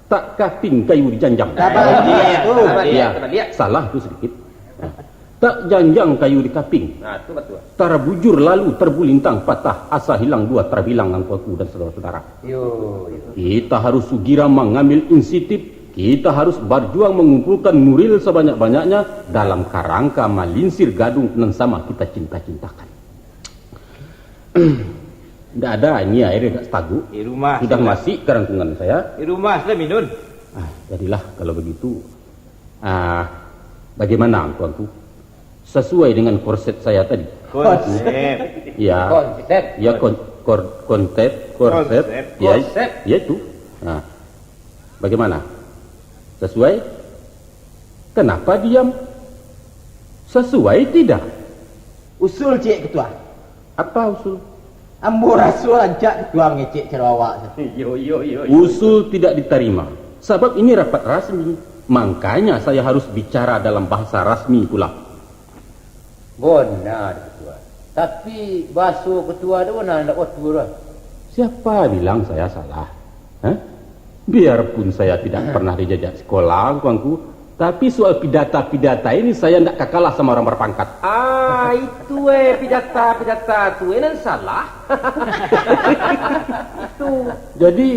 tak kaping kayu dijanjang. Tabaliak tu. Ya, Tabaliak. salah tu sedikit. Nah, tak janjang kayu di kaping. Nah, tu batua. Tarbujur lalu terbulintang patah, asa hilang dua tarbilang, angku-angku dan saudara-saudara. Yo, yo. Kita harus sugira mangambil inisiatif. Kita harus barjuang mangumpulkan nuril sabanyak-banyaknya dalam karangka malinsir gadung nan sama kita cinta-cintakan. Ndak ada ini air dekat setaguk. Di rumah Sudah sudah. masih karangkungan saya. Di rumah sudah minun. Ah, jadilah kalau begitu. Ah, bagaimana, angku-angku? Sesuai dengan korset saya tadi? Konsep. Ya. Konsep. Ya, kon-, kor-, konsep, korset. Konsep. Ya, Konsep. ya itu. Nah, bagaimana? Sesuai? Kenapa diam? Sesuai tidak? Usul, Cik Ketua. Apa usul? Ambo raso rancak Ketua mangecek caro awak tu. Yo, yo, yo, yo. Usul tidak ditarima. Sabab ini rapat rasmi. Makanya saya harus bicara dalam bahasa rasmi pula. Bona, Ketua. Tapi, bahaso Ketua tu bona indak batua doh. Siapa bilang saya salah? Hah? Biarpun saya tidak pernah dijajak sekolah, angku-angku, tapi soal pidata-pidata ini saya ndak ka kalah sama orang berpangkat. Ah, itu, eh, pidata-pidata tu, eh, nan salah. Itu. Jadi,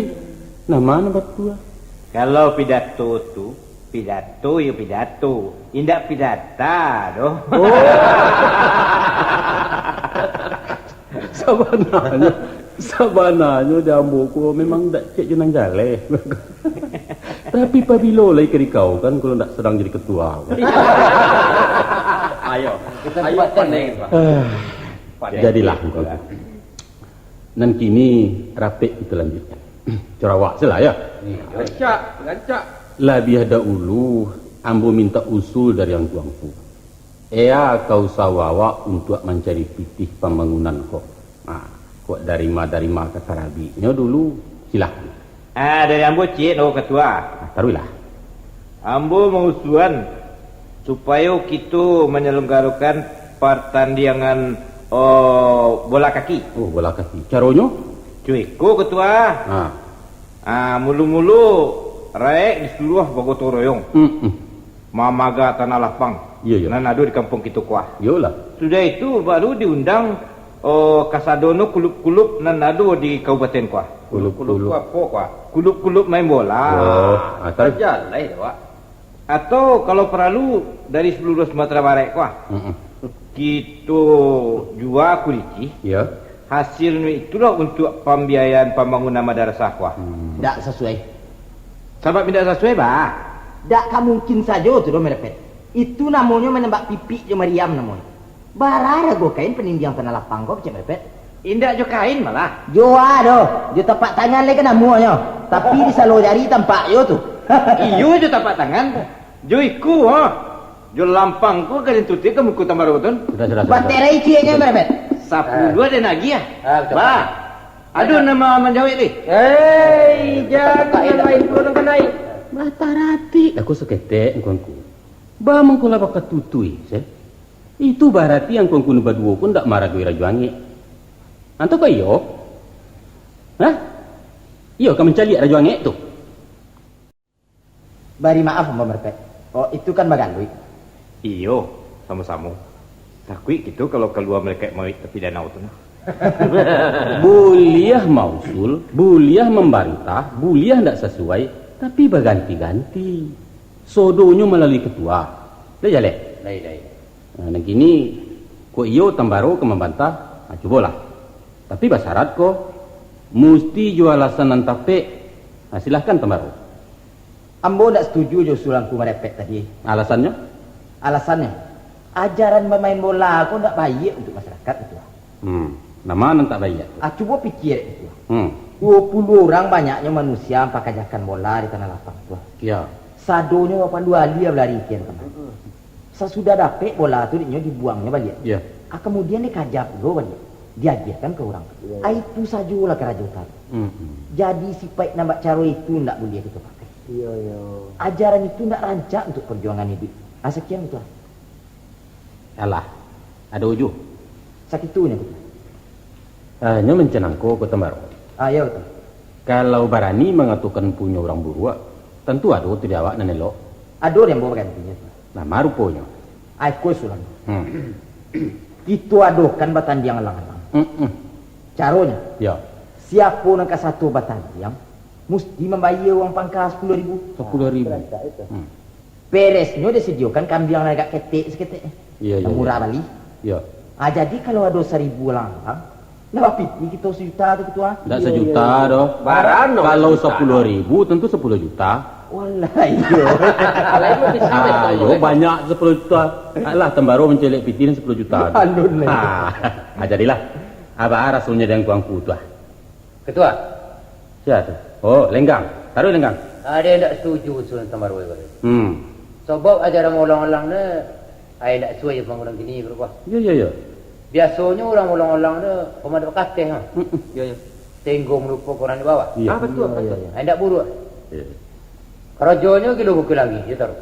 nama nan batua? Kalau pidato tu, pidato yo pidato, indak pidata doh. Oh. Sabananyo, sabananyo di ambo ko memang ndak cek jo nan jaleh. Tapi pabilo lai ka dikau kan, kalau ndak sadang jadi ketua. Ayo, Kita ayo buat pandai, ni. Pak. Ah, Pandai. jadilah Buat. engkau. Nan kini rapek kita lanjutkan. Curawak salah, ya? Rancak, rancak. Labiah dahulu, ambo minta usul dari angku-angku. Ea ka usaho awak untuak mancari pitih pambangunan ko. Nah, kok darima-darima ka tarabiknyo dulu, silahkan. Ah, dari ambo ciek, no, Ketua. Nah, taruihlah. Ambo mausuan supayo kito manyalanggarokan partandiangan, oh, bola kaki. Oh, bola kaki. Caronyo? Cuy ko, Ketua. Ha. Ah, mulo-mulo, raek disuruah bagotong royong. Mm-mm. Mamaga tanah lapang Iyo, iyo. nan ado di kampuang kito ko. Iyolah. Sudah itu, baru diundang, oh, kasadonyo kulub-kulub nan ado di kabupaten ko. Kulub-kulub. Kulub-kulub ko apo ko? Kulub-kulub main bola. Oh, ah, taruih. Tajalai dek awak. Atau kalau paralu, dari saluruah Sumatera Barat ko. Mm-mm. Kito jua kuricih. Iyo. Hasilnyo itulah untuak pambiayaan pambangunan madarasah ko. Hmm. Ndak sasuai. Sabab indak sasuai, bah? Ndak ka mungkin sajo tu doh, Merepet. Itu namonyo manembak pipik jo mariam namonyo. Bara rago kain panandiang tanah lapang ko, kecek Merepet? Indak jo kain malah. Jo a doh, jo tapak tangan lai ka namonyo. Tapi di salo jari tampak jo tu. Iyo, jo tapak tangan. Jo iku, ha. Jo lampang ko ka dintutuik ka muko tambaro tu. Sudah, sudah, sudah. Baterai cieknyo, Merepet. Sapuluah den agiah. Ah, betul. Bah. Aduh, nama manjawek ni. Hei, jangan main turun kanai. Bah taratik dah ko saketek, angku-angku. Bah mangko lah bakatutui, se. Itu barati angku-angku nan baduo ko ndak maragoi rajo angek. Antah ka iyo? Hah? Iyo ka mancaliak rajo angek tu? Bari maaf, Ambo Marepek. Oh, itu kan bagaluik. Iyo, samo-samo. Takuik kito kalau kalua malaikat mauik tapi danau tu nah. Buliah mausul, buliah mambantah, buliah ndak sasuai, tapi baganti-ganti. Sodonyo malalui ketua. Lai jaleh? Lai, lai. Nah, nan kini, kok iyo Tambaro ka mambantah, nah, cubolah. Tapi basyarat ko, musti jo alasan nan tapek. Nah, silahkan Tambaro. Ambo ndak satuju jo usulan Angku Marepek tadi. Alasannyo? Alasannyo, ajaran bamain bola ko ndak baiak untuak masyarakat, Ketua. Hmm, nan ma nan tak baiak tu? Ah, cubo pikia, Ketua. Hmm. Duo puluah urang banyaknyo manusia mampakajakan bola di tanah lapang, Ketua. Yo. Sadonyo bapandu alia balari kian kamari. Sasudah dapek bola tu, dek nyo dibuangnyo baliak. Yo. Ah, kamudian dikaja pulo baliak, diagiahkan ka urang. Iyo, iyo. Ah, itu sajolah karajo tadi. Hmm, hmm. Jadi, sipaik nan bak caro itu ndak buliah kito pakai. Iyo, iyo. Ajaran itu ndak rancak untuak parjuangan iduik. Ah, sakian, Ketua. Alah, ado juo. Sakitunyo, Ketua. Ah, nyo mancanangko, Ketua Tambaro. Ah, iyo, Ketua. Kalau barani mangatokan punyo urang buruak, tantu ado tu di awak nan elok. Ado di ambo bagantinyo, Ketua. Nah, ma ruponyo? Ai, ko usulan. Hmm. Kito adokan batandiang alang-alang. Mm-mm. Caronyo, Yo. siapo nan ka sato batandiang, musti mambayia uang pangka sapuluah ribu. Sapuluah ribu. Hmm. Peresnyo disadiokan kambiang nan agak ketek saketek. Iyo, iyo, Nan murah iyo. bali. Iyo. Ah, jadi, kalau ado saribu alang-alang, lah bapiti kito sajuta tu, Ketua. Ndak Iyo, sajuta iyo, iyo. doh. Barano Kalau sajuta? sapuluah ribu, tentu sapuluah juta. Walah, iyo. Lain lebih sawit Ah, kalau yo, lain. banyak sapuluah juta. Alah, Tambaro mancaliak piti nan sapuluah juta tu. Alun, lain. Ah, ah, jadilah. Apo rasonyo dek angku-angku tu, ah? Ketua. Sia tu? Oh, Lenggang. Taruih, Lenggang. Ado nan ndak satuju usulan Tambaro ko. Hmm. Sabab ajaran ulang-ulang ne, ai ndak suai jo pangurang kini, Ketua. Yo, yo, yo. Biasonyo urang ulang-ulang ne pamain bakateh, ha. Mm-mm. Yo, yo. Sahinggo malupokan urang di bawah. Iyo. Ah, batua, Iyo, batua. iyo, iyo. Ai ndak buruak. Iyo. Karajonyo gilo bukik lagi, yo taruih.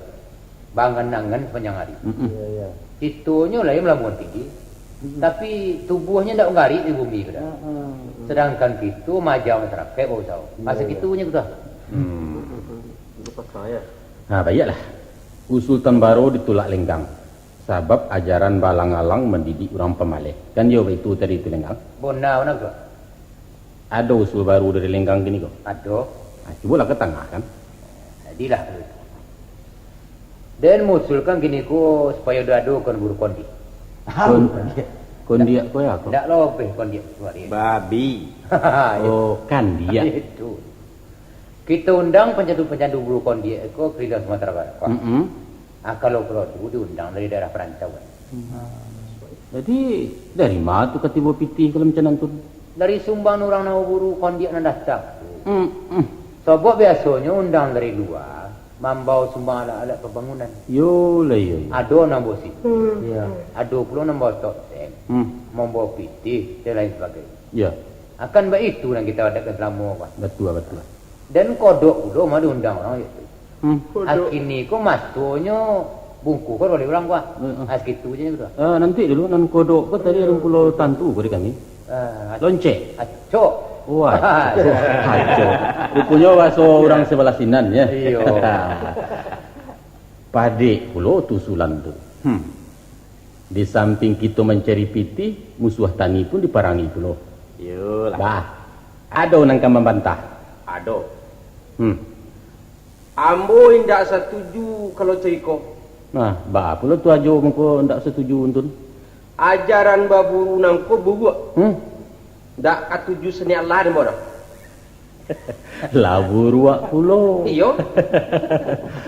Bangan-angan sapanjang ari. Mm-mm. Iyo, iyo. Kitonyo lai malabuah tinggi, Mm-mm. tapi tubuahnyo ndak manggarik di bumi ko doh. Mm-mm. Sadangkan kito maaja masyarakaik bausaho. Iyo, Asa iyo. kitonyo ko doh. Hmm. Mm-mm. Itu pasal, yo. Ha, baiaklah. Usul Tambaro ditulak Lenggang, sabab ajaran balang-alang mandidik urang pamaleh. Kan iyo baitu tadi tu, Lenggang? Bona, bona, Ketua. Ado usul baru dari Lenggang kini ko? Ado. Ha, cubolah ka tangah kan. Jadilah kalau itu. Den mausulkan kini ko supayo diadokan buru kondiak. Kon-, kondiak ko yo ko? Ndak lobeh kondiak suari. Babi. Oh, kandiak. Itu. Kito undang pancandu-pancandu buru kondiak ko keliling Sumatera Barat. Mm-mm. Ah, kalau parlu diundang dari daerah parantauan. Hmm. Jadi, dari ma tu ka tibo pitih kalau macam nan tu? Dari sumbang urang nan baburu kondiak nan datang. Hmm, hmm. Sabab biasonyo undang dari lua, mambao sumbang alat-alat pambangunan. Yo lah, yo, yo. Ado nan bawa situ. Hmm. Yo. Ado pulo nan bawa toksen, Hmm. mambawa pitih, dan lain sabagainya. Yo. Akan baitu nan kita adapkan salamo, Pak. Batua, batua. Dan kodok pulo mah diundang urang itu. Hmm. Kodok. Kini ko masonyo bungkuh ko oleh urang, Pak. Heeh. Ah, sakitu je tu. Ah, nanti dulu, nan kodok ko tadi alun pulo tantu ko di kami. Ah, Loncek. Acok. Oh, acok. Acok. Ruponyo bahaso urang sebelah sinan, ya. Iyo. Padek pulo tu usulan tu. Hmm. Di samping kito mancari pitih, musuah tani pun diparangi pulo. Iyolah. Bah, ado nan ka mambantah? Ado. Hmm. Ambo indak satuju kalau cariko. Nah, baa pulo tu ajo mangko ndak satuju, Untun? Ajaran baburu nangko buruak. Hmm? Ndak katuju saniat lah dek ambo doh. Lah buruak pulo. Iyo.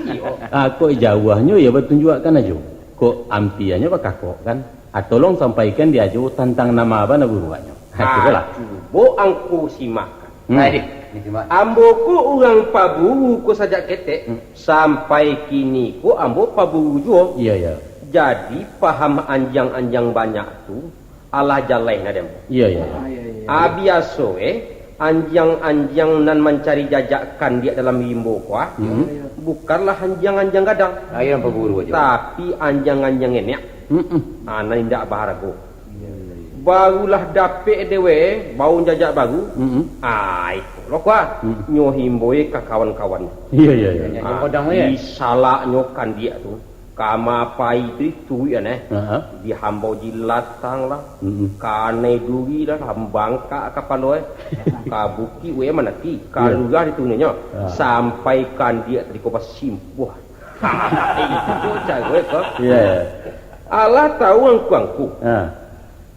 Iyo. Ah, kok jauahnyo iyo batunjuakkan ajo. Kok ampianyo bakakokkan. Ah, tolong sampaikan di ajo tantang nan ma bana buruaknyo. Ah, cubolah. Cubo angku simakkan. Hmm. Nah, dih, ni simak. Ambo ko urang paburu ko sajak ketek, Hmm. sampai kini ko ambo paburu juo. Iyo, iyo. Jadi, paham anjiang-anjiang banyak tu, alah jaleh nah dek ambo. Iyo, iyo, iyo. Ah, iyo, iyo. Ah, biaso, eh, anjiang-anjiang nan mancari jajak kandiak dalam rimbo ko, ah, Hmm. bukanlah anjiang-anjiang gadang. Ah, iyo, nan paburu ajo. Tapi anjiang-anjiang enek. Mm-mm. Ah, nan indak bahargo. Iyo, iyo, iyo. Barulah dapek dek weh, baun jajak baru. Mm-mm. Ah, iko lo kua. Mm. Nyo himboi ka kawan-kawan. Iya, iya, iya. Nyo Ah, godang, ya? Disalaknyo kandiak tu. Kama pai tu dituruik an, eh. Aha. Di hambau jilatang lah. Mm-mm. Kanai duri lah, lah bangkak kapalo, eh. Ka bukik weh manaki, ka Iya. lurah ditununyo. Ah. Sampai kandiak tadi ko basimpuah. Itu caro ko. Iya, iya. Alah tahu angku-angku. Ah.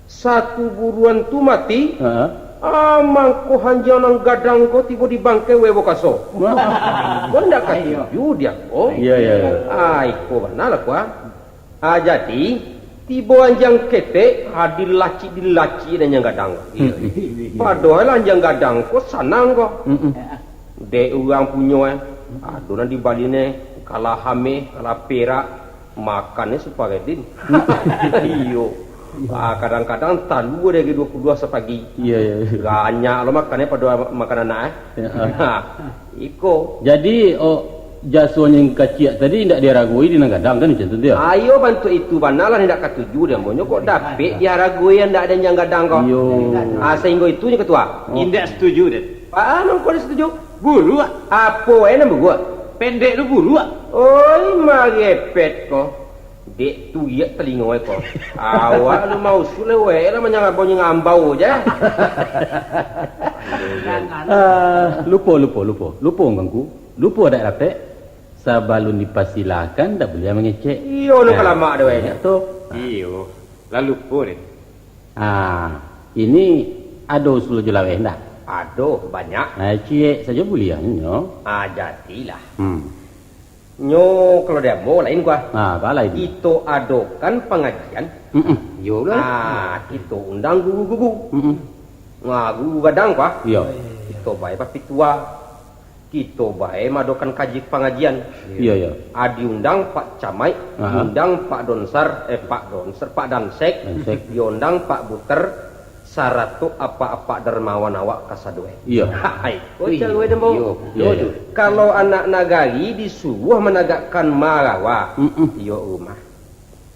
Satu buruan tu mati, Heeh. ah, mangko hanjang nan gadang ko tibo di bangkai weh bokaso. Wah. Ko ndak katuju dia ko. Iya, iya, iya. Ah, iko bana lah ko, ah. Ah, jadi, tibo hanjang ketek, ah, dilacik-dilacik nan hanjang gadang. Iya, iya. Padahal hanjang gadang ko sanang ko. Mm-mm. Dek urang punyo, eh. Ado nan dibali ne, kalah ameh, kalah perak, makannyo suparedin. Iyo. Ah, kadang-kadang talua dari dua puluh dua sapagi. Iya, iya, iya. Banyak lo makannyo pado makan anak, eh. Ya, ah. Nah, iko. Jadi, oh, jaso nan kaciak tadi indak diharagoi di nan gadang kan, macam tu, dia? Ayo, bantuak itu bana lah indak katuju dia, monyo kok dapek diharagoi indak ado nan gadang ko. Iyo. Ah, sahinggo itu nyo, Ketua. Oh. Indak setuju, Den. Ah, mangko indak setuju? Buruak. Apo wae nan buruak? Pendek tu buruak. Oi, marepet ko. Dek turiak talingo ko. Awak lu mausul wae lah manyangabau-nyangambau je. Ah, lupo, lupo, lupo. Lupo, Ngangku. Lupo dak dapek. Sabalun dipasilakan, dak buliah mangecek. Iyo, lu kalamak dek wae. Nah, tu. Iyo. Lah lupo, Den. Ah, ini ado usul jo laweh ndak? Ado, banyak. Ah, ciek sajo buliahnyo. Ah, jadilah. Hmm. Nyo kalau di ambo lain kua. Ah, baa lain? Kito adokan pangajian. Mm-mm. Iyo lah. Ah, kito undang guru-guru. Mm-mm. Ah, guru gadang kua. Iyo. Kito bae bapitua. Kito bae maadokan kaji pangajian. Iyo, iyo. Ah, diundang Pak Camaik, Ah. diundang Pak Donsar, eh, Pak Donsar, Pak Dansek, Dansek. diundang Pak Buter, sarato apak-apak dermawan awak kasadoe. Iyo. Hai, kocak Iyo. gue dembo. Iyo. Iyo, Iyo, iyo. tu. Kalau anak nagari disuruah managakkan marawa, Mm-mm. iyo rumah.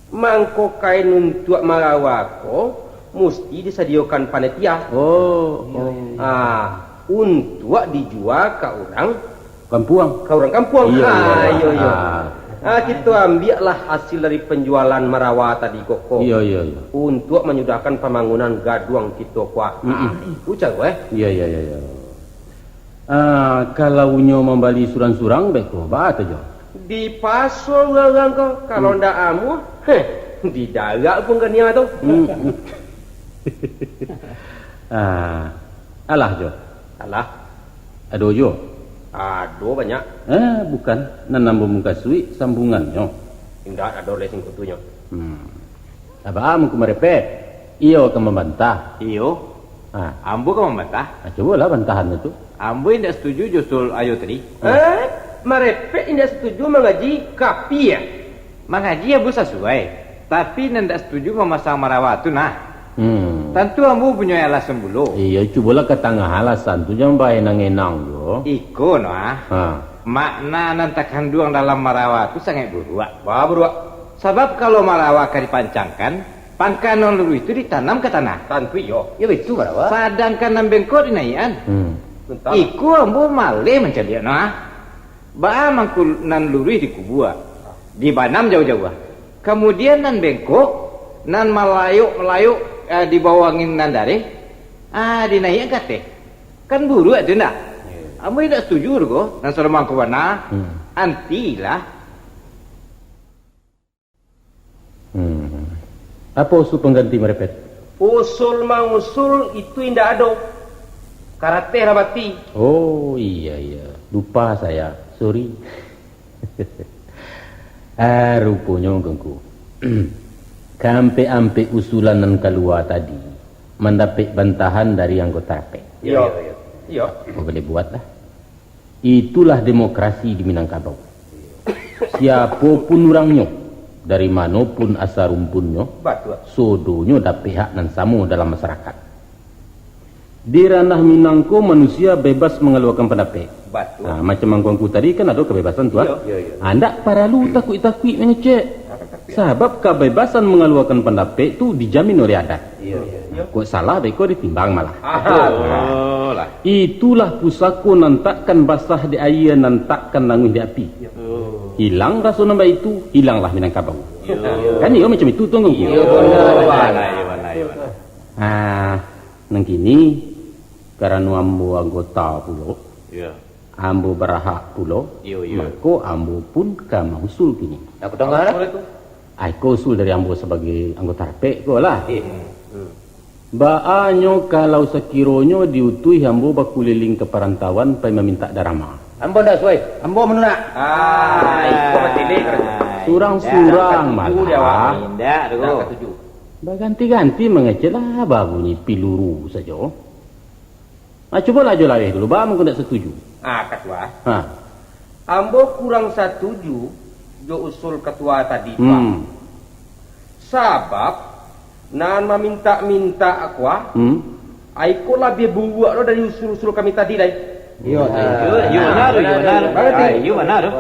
Mangko kain untuak marawa ko musti disadiokan panitia. Oh, oh. Ah, untuak dijua ka urang Kampuang. Ka urang kampuang. Iyo, iyo. Ah, iyo, iyo. Ah. Ah, kito ambiaklah hasil dari panjualan marawa tadi ko, ko. Iyo, iyo, iyo. Untuak manyudahkan pambangunan gaduang kito ko. Mm-mm. Ah, itu caro, eh. Iyo, iyo, iyo, iyo. Ah, kalau nyo mambali surang-surang, beko, baa tu, Jo? Dipaso urang-urang ko, kalau Hmm. ndak amuah, heh, didarak pun kania tu. Hmm. Ah, alah, Jo. Alah. Ado juo? Ado banyak. Eh, bukan. Nan ambo mukasuik sambungannyo. Indak ado lai singkutunyo. Hmm. Abah mangko marepet. Iyo ka mambantah. Iyo. Ah. Ambo ka mambantah. Ah, cubolah bantahan tu. Ambo indak setuju jo usul ayo tadi. Ah. Eh, marepet indak setuju mangaji kapi, ah? Mangaji ambo sasuai, tapi nan indak setuju mamasang marawa tu nah. Hmm. Tantu ambo punyo alasan pulo. Iyo, cubolah ka tangah alasan tu, jan bae nan enang juo. Iko no ah. Ha. Makna nan takanduang dalam marawa tu sangaik buruak. Baa buruak? Sabab kalau marawa ka dipancangkan, pangka nan luruih tu ditanam ka tanah. Tantu iyo. Iyo baitu marawa. Sadangkan nan bengkok dinaiakan. Hmm. Iko ambo maleh mancaliak no ah. Baa mangko nan luruih dikubua, dibanam jauah-jauah. Kamudian nan bengkok, nan malayok-malayok, eh, dibawo angin nan dareh, ah, dinaiakan ka ateh. Kan buruak tu ndak? Iyo. Ambo indak setuju tu ko, nan salamo ko bana. Hmm. Antilah. Hmm. Apo usul pangganti marepet? Usul mangusul itu indak ado. Karateh lah mati. Oh, iya, iya. Lupa saya. Sorry. Ah, ruponyo, Ngku. Kaampek-ampek usulan nan kalua tadi mandapek bantahan dari anggota rapek. Iyo, iyo, iyo. Oh, boleh buatlah. Itulah demokrasi di Minangkabau. Siapo pun urangnyo, dari mano pun asa rumpunnyo, Batua. sodonyo dapek hak nan samo dalam masarakat. Di ranah Minang ko manusia bebas mangaluakan pandapek. Batua. Nah, macam angku-angku tadi kan ado kabebasan tu, ah. Iyo, iyo, iyo. Ah, ndak paralu takuik-takuik mangecek. Sabab kabebasan mangaluakan pandapek tu dijamin oleh adat. Iyo, iyo. Kok salah, beko ditimbang malah. Aha. Betul lah. Itulah pusako nan takkan basah di aia, nan takkan languih di api. Iyo. Hilang raso nan baitu, hilanglah Minangkabau. Iyo. Kan iyo macam itu tu, Ngku? Iyo, bana, iyo, bana, iyo, bana. Ah, nan kini, karano ambo anggota pulo, Iyo. ambo barahak pulo, Iyo, iyo. mako ambo pun ka mausul kini. Aku danga lah. Ah, iko usul dari ambo sabagai anggota rapek ko lah. Iyo. Hmm. Baa nyo kalau sakironyo diutuih ambo bakuliliang ka parantauan pai mamintak darama? Ambo ndak suai. Ambo manulak. Ah, iko batilik. Surang-surang malah. Indak tu. Indak katuju. Baganti-ganti mangecek lah, babunyi piluru sajo. Ah, cubolah Ajo Laweh dulu, baa mangko ndak satuju? Ah, Katua. Ha. Ambo kurang satuju jo usul Katua tadi tu, ah. Hmm. Sabab, nan mamintak-mintak ko, ah, Hmm. ai ko labiah buruak lo dari usul-usul kami tadi lai. Iyo, Ah, iyo, iyo, bana tu, iyo, bana tu. Barati Ah, iyo, bana tu.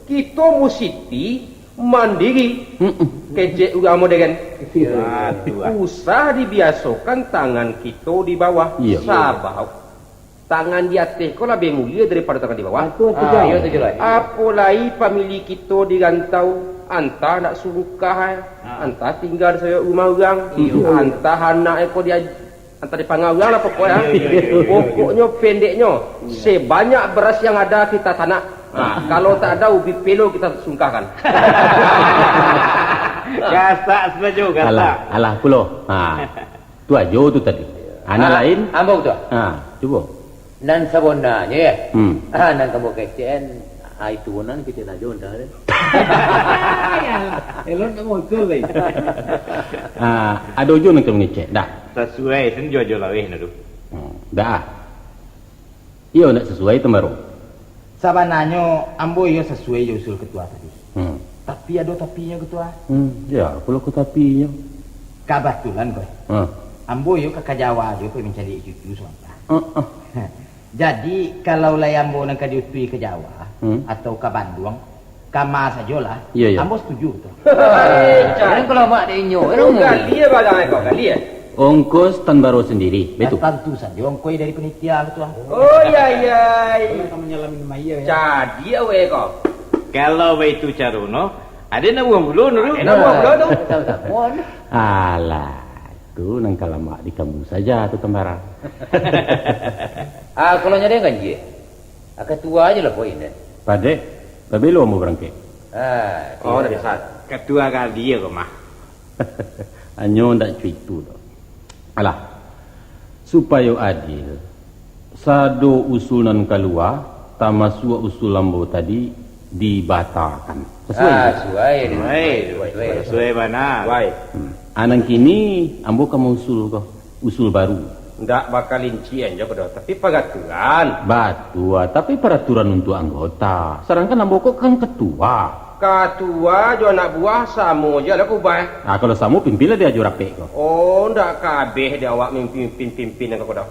Kito musiti mandiri. Mm-mm. Kecek urang moderen. Iyo. Ah, tu, ah. Usah dibiasokan tangan kito di bawah. Iyo. Sabab, tangan di ateh ko labiah mulia daripado tangan di bawah. Ah, tu, tu, Ah, Jai. iyo, tu, Jai. Apo lai pamili kito di rantau, antah nak sungkah, eh, Ah. antah tingga di sayok rumah urang, Iyo. antah anak ko dia, antah dipanga urang lah pokoknyo. Iyo, iyo, iyo, iyo. Pokoknyo, pendeknyo, Iyo. sebanyak beras yang ada kita tanak. Ah, kalau tak ada, ubi pelo kita sungkahkan. Gasak sajo, gasak. Alah, alah pulo. Ha. Tu Ajo tu tadi. Anak Ah, lain? Ambo tu. Ha, cubo. Nan sabonanyo, ya. Hmm. Ah, nan kamo kecek, ah, itu nan kecek Ajo, entah deh. Elon nak muncul lagi. Ah, ado juo nan ka mangecek, dak? Sasuai sen jo Ajo Laweh nyo tu. Hmm, dak ah. Iyo, ndak sasuai, Tambaro? Sabananyo, ambo iyo sasuai jo usul Ketua tadi. Hmm. Tapi ado tapinyo, Ketua. Hmm, ya, apolah ko tapinyo? Kabatulan ko, Hmm. ambo iyo ka, ka Jawa jo pai mancaliak cucu sabanta. Heeh. Jadi, kalau lai ambo nan ka diutuih ka Jawa, Hmm. atau ka Banduang, Kama sajolah. Iyo, iyo. Ambo satuju tu. Hei, Chan. Jan kalamak dek inyo, Kau ero. Galia barang kau, galia. Ongkos Tambaro sandiri, betul? Tantu sajo ongkos dari panitia tu, ah. Oh, iya, iya. Kalau kamu nyalamin mah iya, ya. Jadi, awak kau. Kalau baitu caro no, ade nak buang bulu no tu. Ade nak buang bulu tu. Tahu, tahu. Alah, tu nan kalamak di kamu saja tu, Tambara. Ah, kalau nyadeng kan, Ji? Ah, Katua ajo lah poin, eh. Padek, babelo ambo barangkek. Ah, Oh, iyo, dah iyo. Biasa. Katua kali ya, kau mah. Hanyo ndak cuitu doh. Alah, supayo adil, sado usul nan kalua, tamasuak usul ambo tadi, dibatakan. Sasuai Ah, tu? Suai, Suai, suai, suai. Suai bana. Suai. Hmm. Ah, nan kini ambo ka mausul ko. Usul baru. Ndak bakalincian jo ko doh, tapi paraturan. Batua, tapi paraturan untuak anggota. Sadangkan ambo ko kan katua. Katua jo anak buah samo je lah ko ubah. Ah, kalau samo, pimpinlah di Ajo Rapek ko. Oh, ndak kabeh di awak mimpin-pimpin nan ko doh.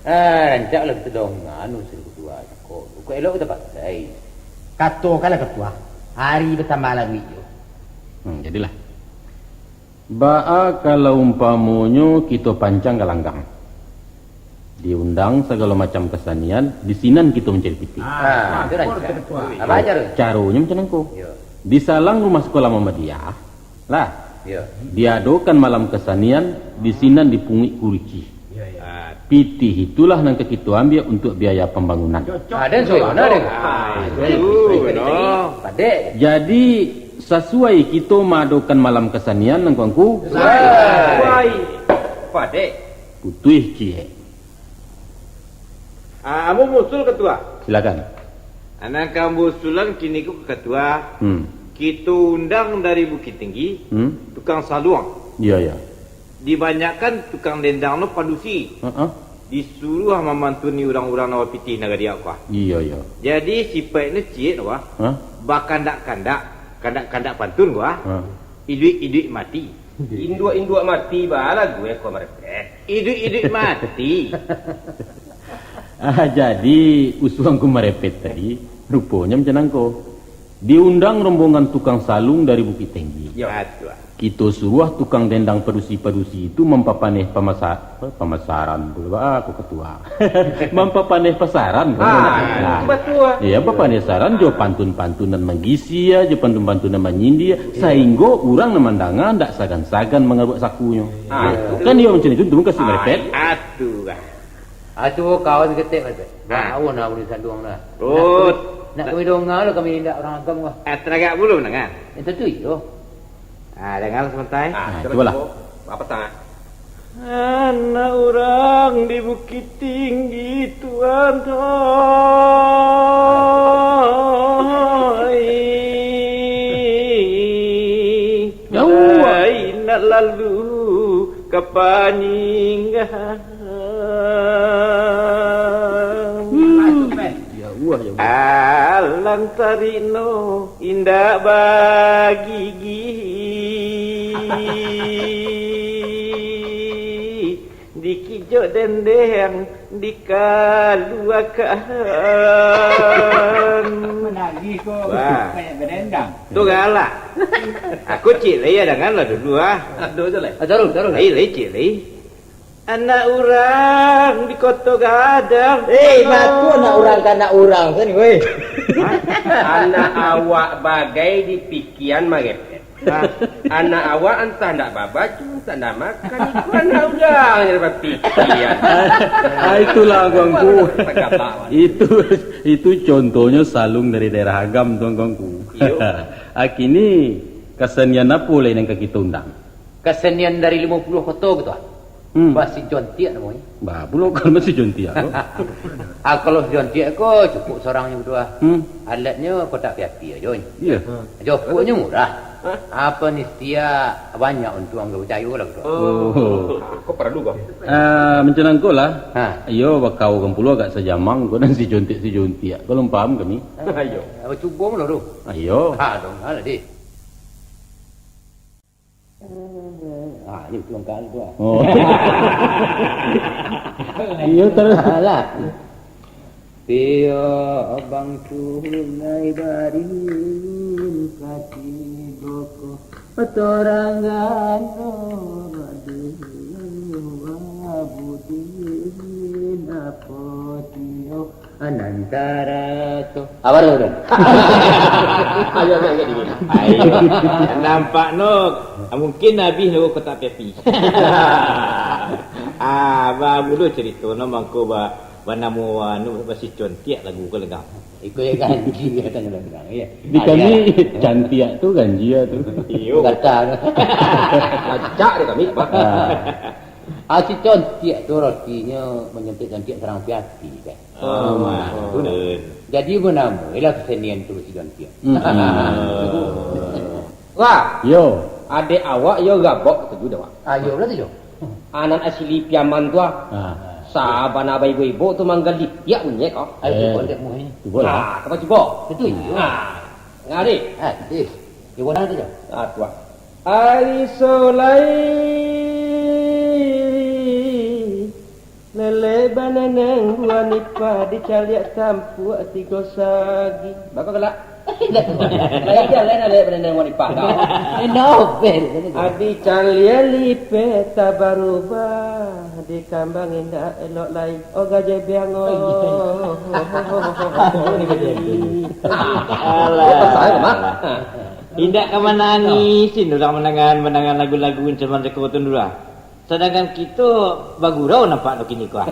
Ah, rancaklah kito dongan usul katua ko. Kok elok kito pakai. Katokanlah katua, hari batambah laruik jo. Hmm, jadilah. Baa kalau umpamonyo kito pancang galanggang? Diundang sagalo macam kasanian, di sinan kito mancari pitih. Ah, itu rancak. Apa aja tu? Caronyo macam nangko. Yo. Di salang rumah sekolah Muhammadiyah, lah. Yo. Diadokan malam kasanian, di sinan dipunguik kuruci. Iyo, iyo. Ah, pitih itulah nan ka kito ambiak untuak biaya pambangunan. Cocok. Ah, den suai bana, den. Ah, itu, no. Padek. Jadi, sasuai kito maadokan malam kasanian, Angku-angku? Suai. Suai. Padek. Putuih ciek. Ah, ambo musul, Katua. Silakan. Anak ambo usulan kini ko, Katua. Hmm. Kito undang dari Bukittinggi, Hmm. tukang saluang. Iyo, iyo. Dibanyakan tukang dendang no padusi. Heeh. Disuruah mamantuni urang-urang nan bapitih nan gadiak ko. Iyo, iyo. Jadi, sipaiknyo ciek no, Bah. Hah? Bakandak-kandak, kandak-kandak pantun ko, ah. Hah. Iduik-iduik mati. Induak-induak mati, baa lagu eko marepet. Iduik-iduik mati. Ah, jadi, usuang ku marepet tadi, ruponyo macam nangko. Diundang rombongan tukang saluang dari Bukittinggi. Yo. Batua. Kito suruah tukang dendang padusi-padusi tu mampapaneh pamasa-, apa, pamasaran pulo, ba, ko katua. Mampapaneh pasaran, ko. Ah, nah, itu batua. Iyo, papaneh pasaran jo pantun-pantun nan manggisia, jo pantun-pantun nan manyindia, sainggo urang nan mandanga ndak sagan-sagan mangaruak sakunyo. Ah. Kan iyo macam itu, tu kasi merepet. Ah, atu, ah. Ah, cubo kawan saketek, Mat. Ah. Baa nak ulun saluang lah. Rut. Nak, nak kami donga lo, kami indak urang agam ko. Ah, taragak pulo mandanga. Eh, tantu iyo. Ah, danga sabanta, eh. Ah, cubolah. Cubo. Apo tangah? Anak urang di Bukittinggi, Tuan, oi. Jauah. Ai, nak lalu ka Paninggahan. Hmm. Jauah, jauah. Alang tarik no indak bagigi. Dikijok dendeng dikaluakan. Managih ko. Wah. Banyak badendang. Tu galak. Aku cik lai, ah, dangan lah dulu, ah. Ado je lai. Ah, taruih, taruih. Lai, lai, cik lai. Anak urang di Koto Gadang. Eh, baa tu anak urang ka anak urang tu ni, weh. Hah? Anak awak bagai di pikian marepet. Hah? Anak awak antah ndak babaco, antah ndak makan, itu anak urang yang bapikian. Ah, itulah, angku-angku. Itu, itu contohnyo saluang dari daerah Agam tu, angku-angku. Iyo. Kini, kasenian apo lai nan ka kito undang? Kasenian dari Limo Puluah Koto gitu, ah. Hmm. Basijontiak namonyo. Baa pulo kalau basijontiak ko? Ah, kalau sijontiak ko cukuik sorangnyo gitu, ah. Hmm. Alatnyo kotak api-api ajo. Iyo. Jopoknyo murah. Hah? Apo ni, setia banyak untuang, angku picayo lah gitu. Oh. Oh. Ah, ko paralu ko? Ah, macam nangko lah. Ha. Iyo, bakau kan pulo agak sajamang ko nan sijontiak-sijontiak. Ko alun paham kami. Ayo. Apo cubo mah lo tu? Ayo. Ha, dong, alah deh. Ah, iyo tu angkak tu, ah. Oh. Iyo, taruih. Alah. Pio bang tunai barin kati boko. Torangan no badu abudin apo tio. Anantara to. Apo tu, tu? Ayo, ayo, ayo, ayo. Ayo. Nampak no, mungkin habis lo kotak api. Ah, ba, bulo carito no mangko ba, banamo, anu, basijontiak lagu ko lengkap. Iko yo ganji, kata orang bilang, ya. Di kami, cantiak tu ganjia tu. Iyo. Gata. Acak di kami, Pak. Ah. Ah, sijontiak tu artinyo manjontiak-jontiak sarang api-api, kan? Oh, mantun. Jadi, banamo lah kasenian tu sijontiak. Hmm. Wah. Yo. Adek awak yo gabok katuju dek awak. Ah, yo lah tu, yo. Anan asli Piaman tu, ah. Ah. Sabana baibo-ibo tu manggalitiak bunyek, oh. Ayo, eh, cubo dek muah ni. Cubolah. Ah, cubo, cubo. Betul, yo. Ah, ngari. Ah, eh. Cubo dah tu, yo. Ah, tu, ah. Ari solai, lele bananang buah nipah dicaliak tampuak tigo sagi. Bako galak? Lai jalan lele bananang buah nipah kau. Nobel. Adi caliak lipeh tabarubah, dikambang indak elok lai. Oh, gajah biang, oh. Alah. Indak ka manangih, sin urang mandangan, mandangan lagu-lagu zaman deko tu dulu lah. Sadangkan kito bagurau nampak tu kini ko, ah.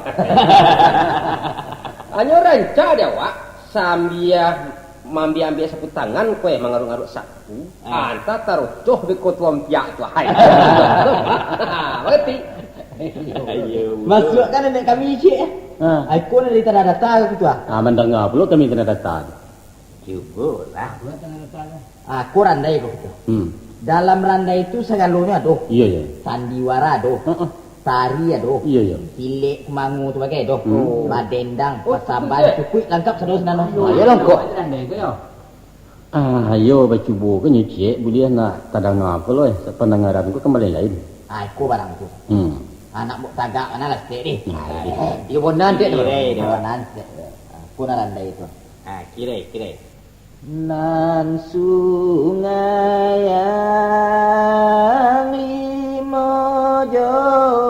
Hanyo rancak di awak, sambia mambiak-ambiak sapu tangan, kue mangaruak-ngaruak sapu, ah, antah tarocoh beko tuampiak tu, hai. Mangarti? Ayo. Masuakkan nenek kami ciek, eh. Ha. Ai ko dari tanah datar tu, ah. Ah, mandanga pulo kami tanah datar. Cubolah. Ah, ko randai ko kito. Hmm. Dalam randai tu sagalonyo ado. Iyo, iyo. Sandiwara ado. Heeh. Tari ado. Iyo, iyo. Silek, kumango tu bagai ado. Hmm. Badendang, oh, pasambahan, cukuik langkap sado sinan. Ah, iyo, langkok. Randai tu, yo. Ah, iyo, bacubo ka nyo ciek, buliah nak tadanga pulo, eh, pandangaran ko ka lain-lain. Ah, iko barang tu. Hmm. Ah, nak buek tagak mano lah saketek ni. Nah, jadi. Iyo, bonan ciek tu. Iyo, iyo. Bonan ciek. Ah, ko nan randai tu. Ah, kirai, kirai. Nan sungai yang limo jorongnyo,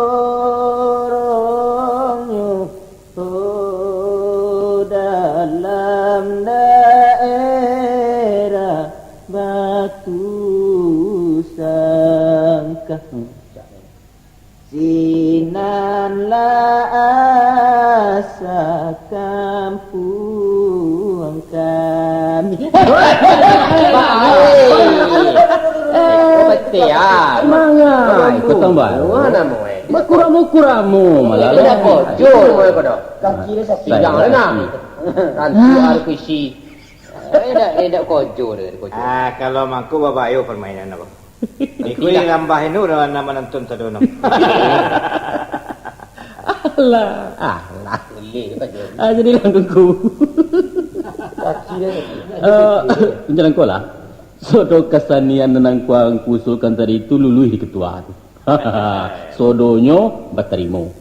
oh, dalam daerah Batu Sangkah. Sinan lah asa kampuang kami. Baik. Eh, betul, ya. Manga. Ai, kau tambah. Mana mau, eh? Bakuramu-kuramu malah. Dah kojo, mau kau dah. Kaki dia sakit. Jangan lah, nak. Tantu harus isi. Eh, dah, eh, dah kojo dia, kojo. Ah, kalau mangko babayo permainan apa? Iko lah. Rambah inu dah nama nonton tadi no. Alah, alah. Boleh, Pak Jon. Ah, jadi langkungku. Kaki dia. Eh, macam langkau lah. Sodo kasanian nan angku-angku usulkan tadi tu luluih di ketua tu. Sodonyo batarimo.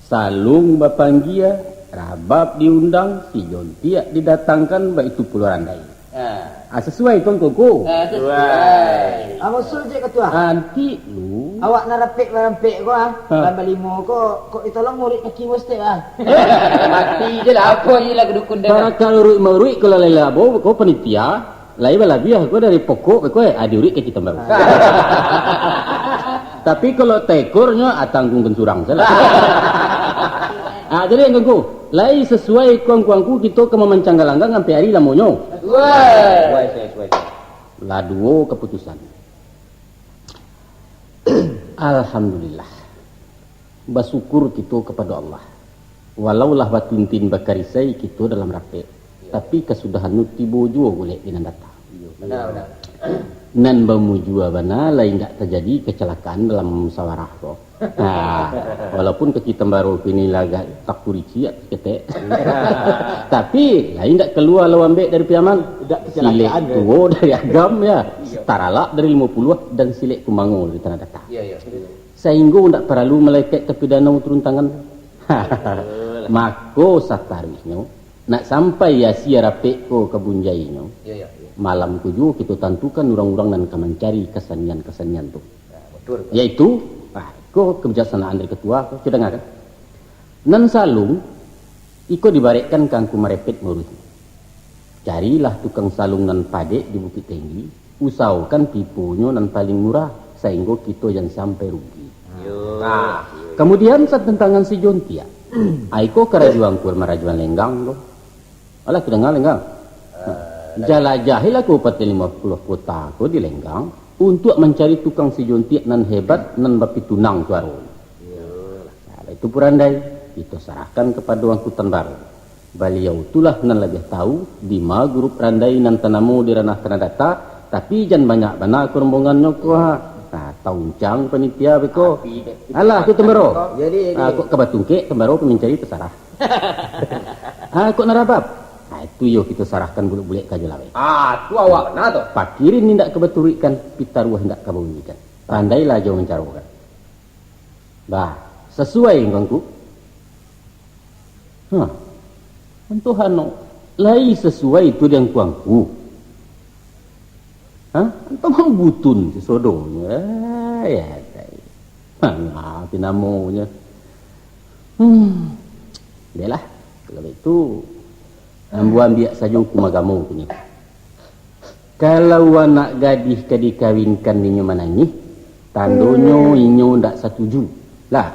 Salung bapanggia, rabab diundang, si jontiak didatangkan, baitu pulo randai. Ha. Ah, sasuai tu, Angku-angku? Ah, sasuai. Amusul je, Ketua. Ah, nanti lu. Awak nan rapek-marampek ko, ah. Ha. Nan balimo ko, kok ditolong murid kaki mustik, ah. Mati je lah, apa je lah kedukun dah. Baraka uruik-maruik, kalau lalai labo, ko panitia, lai balabiah ko dari pokok, ko, eh, ah, diuruik kaki tambaru. Ah. Tapi kalau tekornyo, ah, tanggung kan surang salah. Ah, jadi, Angku-angku, lai sasuai ko, Angku-angku, kito ka mamancang galanggang ampek ari lamonyo. Suai. Suai, suai, suai. Lah duo kaputusan. Alhamdulillah. Basyukur kito kapado Allah. Walau lah batintin bakarisai kito dalam rapek, tapi kasudahan tu tibo juo golek di nan datang. Bana, bana. Nan bamujua bana, lai indak tajadi kacalakaan dalam musawarah ko. Nah, walaupun kaki tambaro kini lah agak takuriciak saketek, tapi lai indak kalua lawan bek dari Piaman. Indak kacalakaan, silek duo dari Agam, ya, taralak dari Limo Puluah, dan silek kumango dari Tanah Datar. Iya, iya. Sainggo indak paralu malekek ka pidanau turun tangan. Mako, sataruihnyo, nak sampai asia rapek ko ka bunjainyo, iya, iya, iya, malam ko juo kito tantukan urang-urang nan ka mancari kasanian-kasanian tu. Nah, betul, betul. Yaitu, ah, ko kebijaksanaan dari ketua ko, kito dangakan. Nan salung, iko dibarekkan ka Angku Marepet mauruih. Carilah tukang salung nan padek di Bukik Tinggi, usahokan tiponyo nan paling murah, sainggo kito jan sampai rugi. Yo. Nah, kamudian, satantangan si Jontiak. Ai ko karajo Angku marajoan lenggang ko. Alah, kito danga lenggang. Jalajahilah Kabupaten Limo Puluah Kota ko di lenggang, untuak mancari tukang si Jontiak nan hebat, nan bapitunang suaro. Nah, itu purandai, kito sarahkan kapado Angku Tanbaro. Baliau tu lah nan labiah tahu, dima gurup randai nan tanamo di ranah Tanah Datar, tapi jan banyak bana ko rombongannyo ko, ha. Nah, tauncang panitia beko. Alah, tu Tanbaro. Jadi, jadi. Ah, kok ka batungkek, Tanbaro pamincari tasarah. Ah, kok narabab? Ah, itu yo kito sarahkan bulek-bulek ka Jolaweh. Ah, tu awak bana tu. Pakirin indak ka baturuikkan, pitaruah indak ka baunyikan. Pandailah jo mancarokan. Bah, sasuai, Angku-angku? Hah, antoh ano, lai sasuai tu di Angku-angku? Hah, antoh mambutun sasodonyo? Ah, ya, tai. Manga ti namonyo? Hmm, deh lah, kalau baitu, ambo ambiak sajo hukum agamo kini. Kalau anak gadih ka dikawinkan inyo manangih, tandonyo inyo ndak satuju. Lah,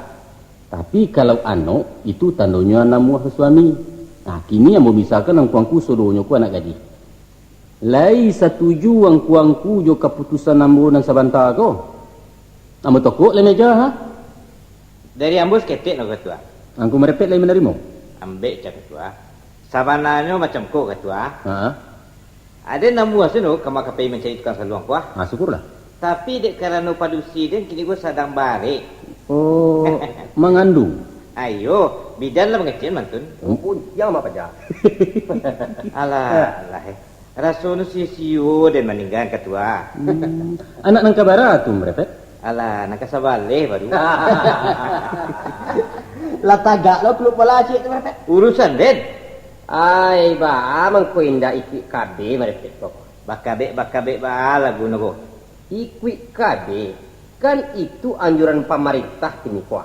tapi kalau anok, itu tandonyo namuah basuami. Nah, kini ambo misalkan angku-angku sadonyo ko anak gadih. Lai satuju angku-angku jo kaputusan ambo nan sabanta ko? Ambo tokok lai meja, ha? Dari ambo saketek no, Katua. Angku Marepet lai manarimo? Ambek cah, Katua. Sabananyo macam ko, Katua. Ha? Aden namuah suno kama ka pai mancari tukang saluang ko, ah. Ah, syukurlah. Tapi dek karano padusi den kini ko sadang barek. Oh, mangandung? Ayo, bidan lah mangecek mantun. Ampun, yang mak paja. Alah, alah, eh. Rasonyo sio-sio den maninggan, Katua. Hmm. Anak nan kabara tu, Marepet? Alah, nan kasabaleh baru. Lah tagak lo kuluak pala ciek tu, Marepet. Urusan den. Ai, baa mangko indak ikuik kabeh marepet ko? Bakabek-bakabek baa lagu nu ko? Ikuik kabeh, kan itu anjuran pamarintah kini ko.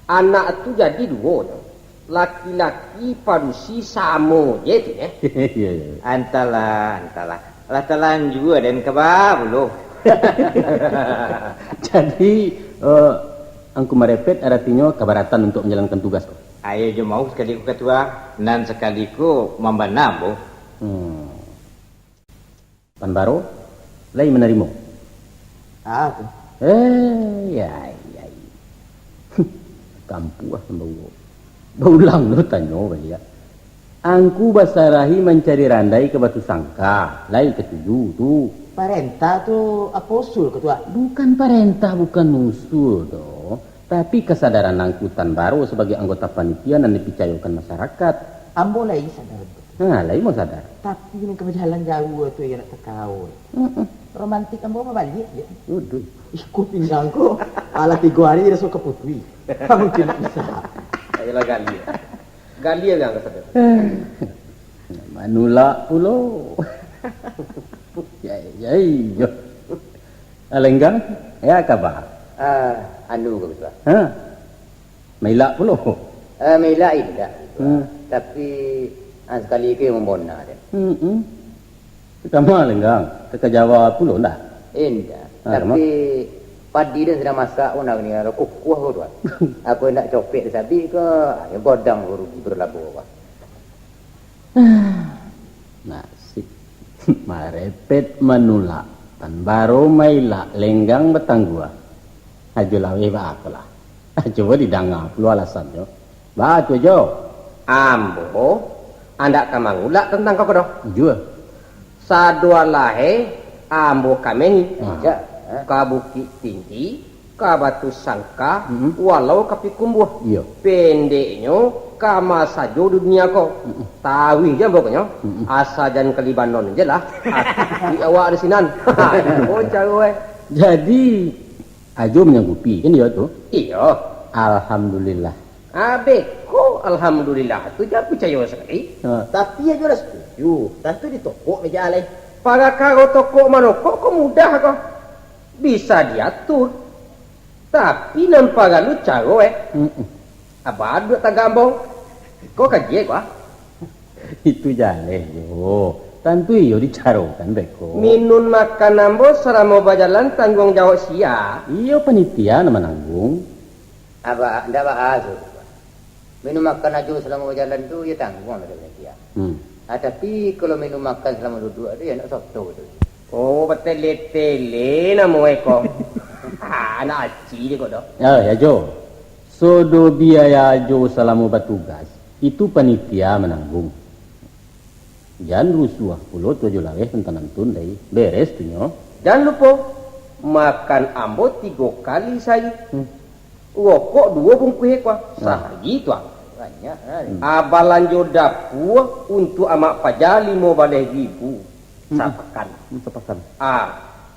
Anak tu jadi duo nyo, laki-laki padusi samo je tu, eh. Iyo, iyo. Antahlah, antahlah. Lah talanjua den ka baa pulo. Jadi, eh, angku marepet aratinyo kabaratan untuak manjalankan tugas ko? Ayo jo mau sakali ko, Katua, nan sakali ko mambana ambo. Hmm. Pan baro, lai manarimo? Ah, tu. Eh, yai, yai. Kampuah nan bauwo. Baulang lo tanyo baliak. Angku basarahi mancari randai ka Batu Sangka, lai katuju tu. Parentah tu apo usul, Katua? Bukan parentah, bukan usul doh. Tapi kasadaran angku tan baro sabagai anggota panitia nan dipicayokan masarakat. Ambo lai sadar tu. Ha, lai mau sadar. Tapi nan ka bajalan jauah tu, iyo nak takao. Mm-mm. Romantik ambo babaliak je. Waduh. Iko pinggang ko. Alah tigo hari raso ka putui. Mungkin nak bisa. Ayolah gali. Gali yang ka sadar. Manulak pulo. Ya, ya, iyo. Alenggang, ya kaba? Ah, anu, Katua. Ha? Mailak pulo? Ah, mailak indak. Hmm. Tapi, ah, sakali ke mambona den. Hmm, hmm. Kama Alenggang, ka Jawa pulo ndak? Indak. Ah, tapi padi den sadang masak pun dah ni, ado kukuah ko tu. Aku indak copek di sabik ko, ah, yo godang ko rugi berlabo ko. Nasib. Marepet manulak, tan baro mailak lenggang batangguah. Ajo laweh baa ko lah. Cubo didanga pulo alasannyo. Baa tu, Jo? Ambo andak ka mangulak tantang ko doh. Jua. Sadoalahe ambo ka meni. Ah. Ka Bukik Tinggi, ka Batu Sangka, mm-mm, walau ka Pikumbuah. Iyo. Pendeknyo, kama sajo dunia ko. Mm-mm. Taruih je ambo konyo. Mm-mm. Asa jan ka Libanon je lah. Atuih awak di sinan. Oh, caro, eh. Jadi, Ajo manyanggupi, kan iyo tu? Iyo. Alhamdulillah. Abeh ko alhamdulillah tu jan picayo sakali. Ha. Tapi Ajo lah satuju, tantu ditokok meja alai. Parakaro tokok manokok ko mudah ko. Bisa diatur. Tapi nan paralu caro, eh. Mm-mm. Abah duduak tagambau. Ko kaji ko, ah. Itu jaleh jo. Tantu iyo dicarokan beko. Minun makan ambo salamo bajalan tangguang jawab sia. Iyo panitia nan manangguang. Abah, ndak baa tu. Minun makan Ajo salamo bajalan tu, iyo tangguang lah panitia. Hmm. Ah, tapi kalau minun makan salamo duduak tu, iyo nak soto tu. Oh, batele-tele namo e ko. Ah, anak aci je ko doh. Ya, ya, Jo. Sodo biaya Ajo salamo batugas, itu panitia manangguang. Jan rusuah pulo tu Ajo laweh tantang nantun dai. Beres tu nyo. Jan lupo, makan ambo tigo kali sahari. Hmm. Rokok duo bungkuih ekua. Nah. Sahari tu, ah. Banyak, ah. Hmm. Ah, balanjo dapua untuak amak paja limo baleh ribu. Mm-mm. Sapakan. Mm, sapakan. Ah,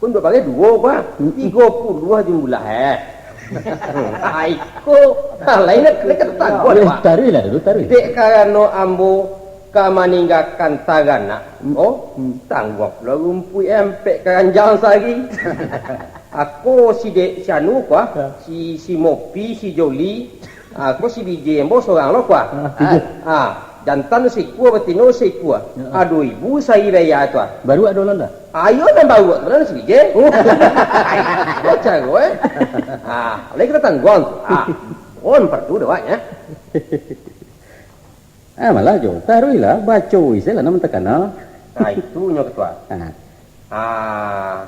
pun duo bagai duo, bah. Mm-mm. Tigo puluah jumlah, eh. Ai ko, ah, lain nak, lain nak tangguang, bah. Taruihlah dulu, taruih. Dek karano ambo ka maninggakan taranak, mm, oh, mm, tangguang pulo rumpuik ampek karanjang sahari. Ako si dek, si anu ko, ah, ya, si, si Mopi, si Joli, Ah, ko si bije ambo sorang lo, kua. Ah, bije. Ah, jantan sikua, batino sikua. Ya. Ado ibu sari baya tu, ah. Baruak ado lah ndak? Ayo, nan baruak tu, nan si bije. Oh. Ai, ko caro, eh. Ah, lai kita tangguang tu. Ah, on perlu dewaknya. Ah, malah jo, taruihlah, baco isi lah, nan takana. Ah, itu nyo, Katua. Ah. Ah,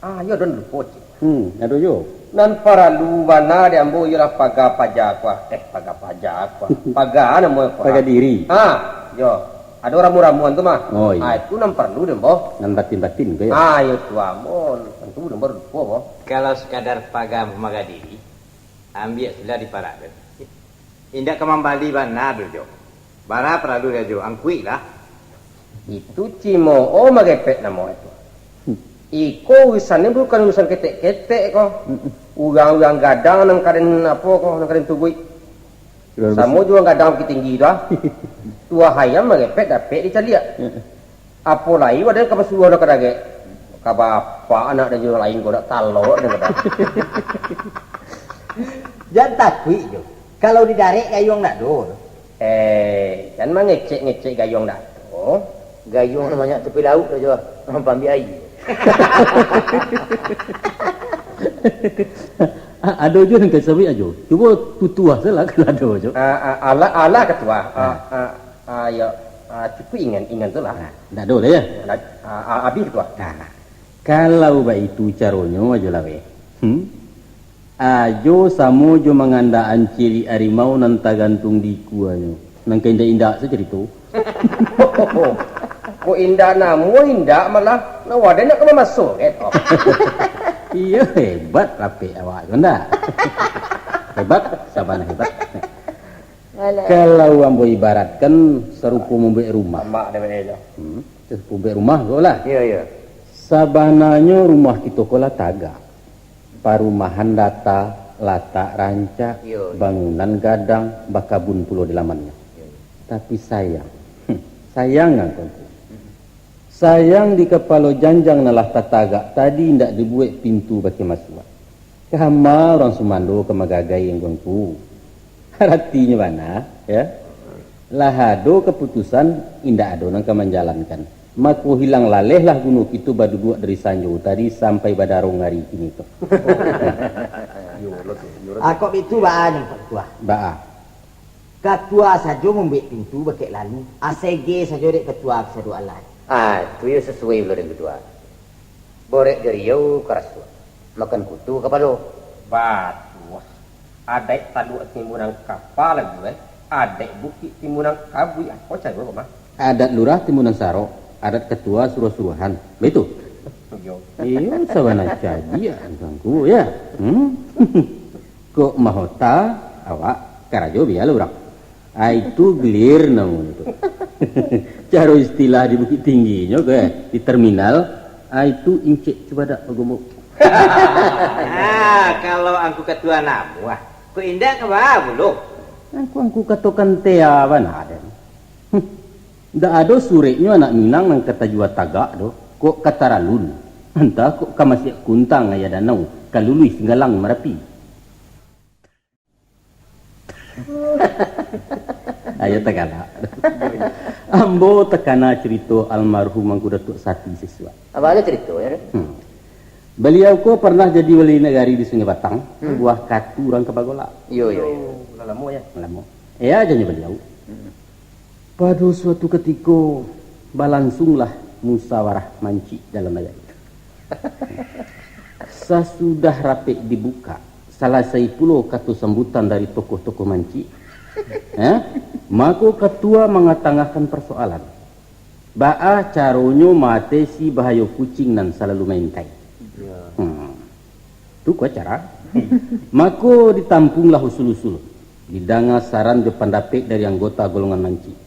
Ah, iyo, don lupo, cik. Hmm, ado jo. Nan paralu bana di ambo iyolah paga paja ko, ah. Eh, paga paja ko, ah. Paga namo ko, ah. Paga diri. Ah, yo. Ado ramu-ramuan tu mah. Oh, iyo. Ah, itu nan paralu di ambo. Nan batin-batin ko, yo? Ah, iyo tu, ambo. Tantu di ambo lupo, bo. Kalau sekadar paga pamaga diri, ambiak sudah di parak tu. Indak ka mambali bana tu, Jo. Bara paralu sajo, angkuik lah. Itu cimo o magepek namo itu. Iko urusannyo bukan urusan ketek-ketek ko. Mm-mm. Urang-urang gadang nan kaden apo ko, nan kaden tubuik. Urang samo besi. Samo jo urang gadang Bukittinggi tu, ah. Tuah ayam marepet dapek dicaliak. Apo lai wadah ka basuo nak ka dagek. Ka bapak anak dan jo lain ko nak talok dan kata. Jan takuik jo. Kalau didarek gayuang nak do. Eh, jan mangecek-ngecek gayuang dak do. Gayuang nan banyak tapi lauak tu jo. Pambiak aia. Ah, ado jo nan ka sabuik ajo. Cubo tutuah salah kalau ado jo. Ah, ah, alah, alah ketua. Ah, ah, ah, ya. Ah, cukuik ingan, ingan tu lah. Ah, ndak ado lah ya. Lah, ah, ah, habis ketua. Ah, kalau baitu caronyo ajo lah weh. Hmm? Ajo samo jo mangandakan ciriak arimau nan tagantung di ikuanyo. Nan ka indak-indak sajo carito. Kok indak namuah, indak malah. Nah, wadah nak ka mamaso, keto. Iyo, hebat rapek awak tu, ndak? Hebat, sabana hebat. Alah. Kalau ambo ibaratkan sarupo mambuek rumah. Amak dek bana jo. Hmm, sarupo mambuek rumah ko lah. Iyo, iyo. Sabananyo rumah kito ko lah tagak. Parumahan data, latak rancak, Iyo, iyo. bangunan gadang, bakabun pulo di lamannyo. Iyo, iyo. Tapi sayang, sayang angku. Sayang di kapalo janjang nan lah tatagak tadi indak dibuek pintu bakeh masuak. Kama urang sumando ka magagai angku-angku. Aratinyo bana, ya. Lah ado kaputusan, indak ado nan ka manjalankan. Mako hilang lalehlah guno kito baduduak dari sanjo tadi sampai badarong ari kini ko. Akok bitu baa ni, Pak Ketua? Baa. Katua sajo mambuek pintu bakeh lalu, asege sajo dek katua kasadualan. Ah, tu yo sasuai pulo dengan katua. Borek jariau karasuak, makan kutu kapalo. Batuah. Adaik taluak timbun nan kapa lagu, eh. Adaik bukik timbun nan kabuik, apo caro ko mah? Adat lurah timbun nan sarok, adat katua suruah-suruahan. Baitu? Iyo. Iyo, sabana cadiak angku, ya. Hmm? Kok mahota, awak karajo bialah urang. Ah, itu gelir namonyo tu. Caro istilah di Bukittingginyo ko, eh, di terminal, ah, itu incek cubadak bagombok. Ah, kalau angku katua namuah, kok indak ka baa pulo? Angku, angku katokan tea bana den. Huh. Ndak ado sureknyo anak Minang nan ka tajua tagak doh, kok ka taralun. Antah kok ka masiak kuntang aia danau, ka luluih Singgalang Marapi. Ayo tagalak. Ambo takana carito almarhum Angku Datuak Sati sisuak. Apo ado caritonyo tu? Hmm. Baliau ko parnah jadi wali nagari di Sungai Batang, Hmm. buah katu urang ka bagolak. Iyo, iyo, iyo. Lah lamo, ya? Lamo. Iyo, janyo baliau. Hmm. Pado suatu katiko, balansunglah musawarah mancik dalam aia. Sasudah rapek dibukak, salasai pulo kato sambutan dari tokoh-tokoh mancik, eh, mako katua mangatangahkan parsoalan, baa caronyo maatesi bahayo kucing nan salalu maintai. Ya. Hmm. Tu ko acara. Mako ditampunglah usul-usul, didanga saran jo pandapek dari anggota golongan mancik.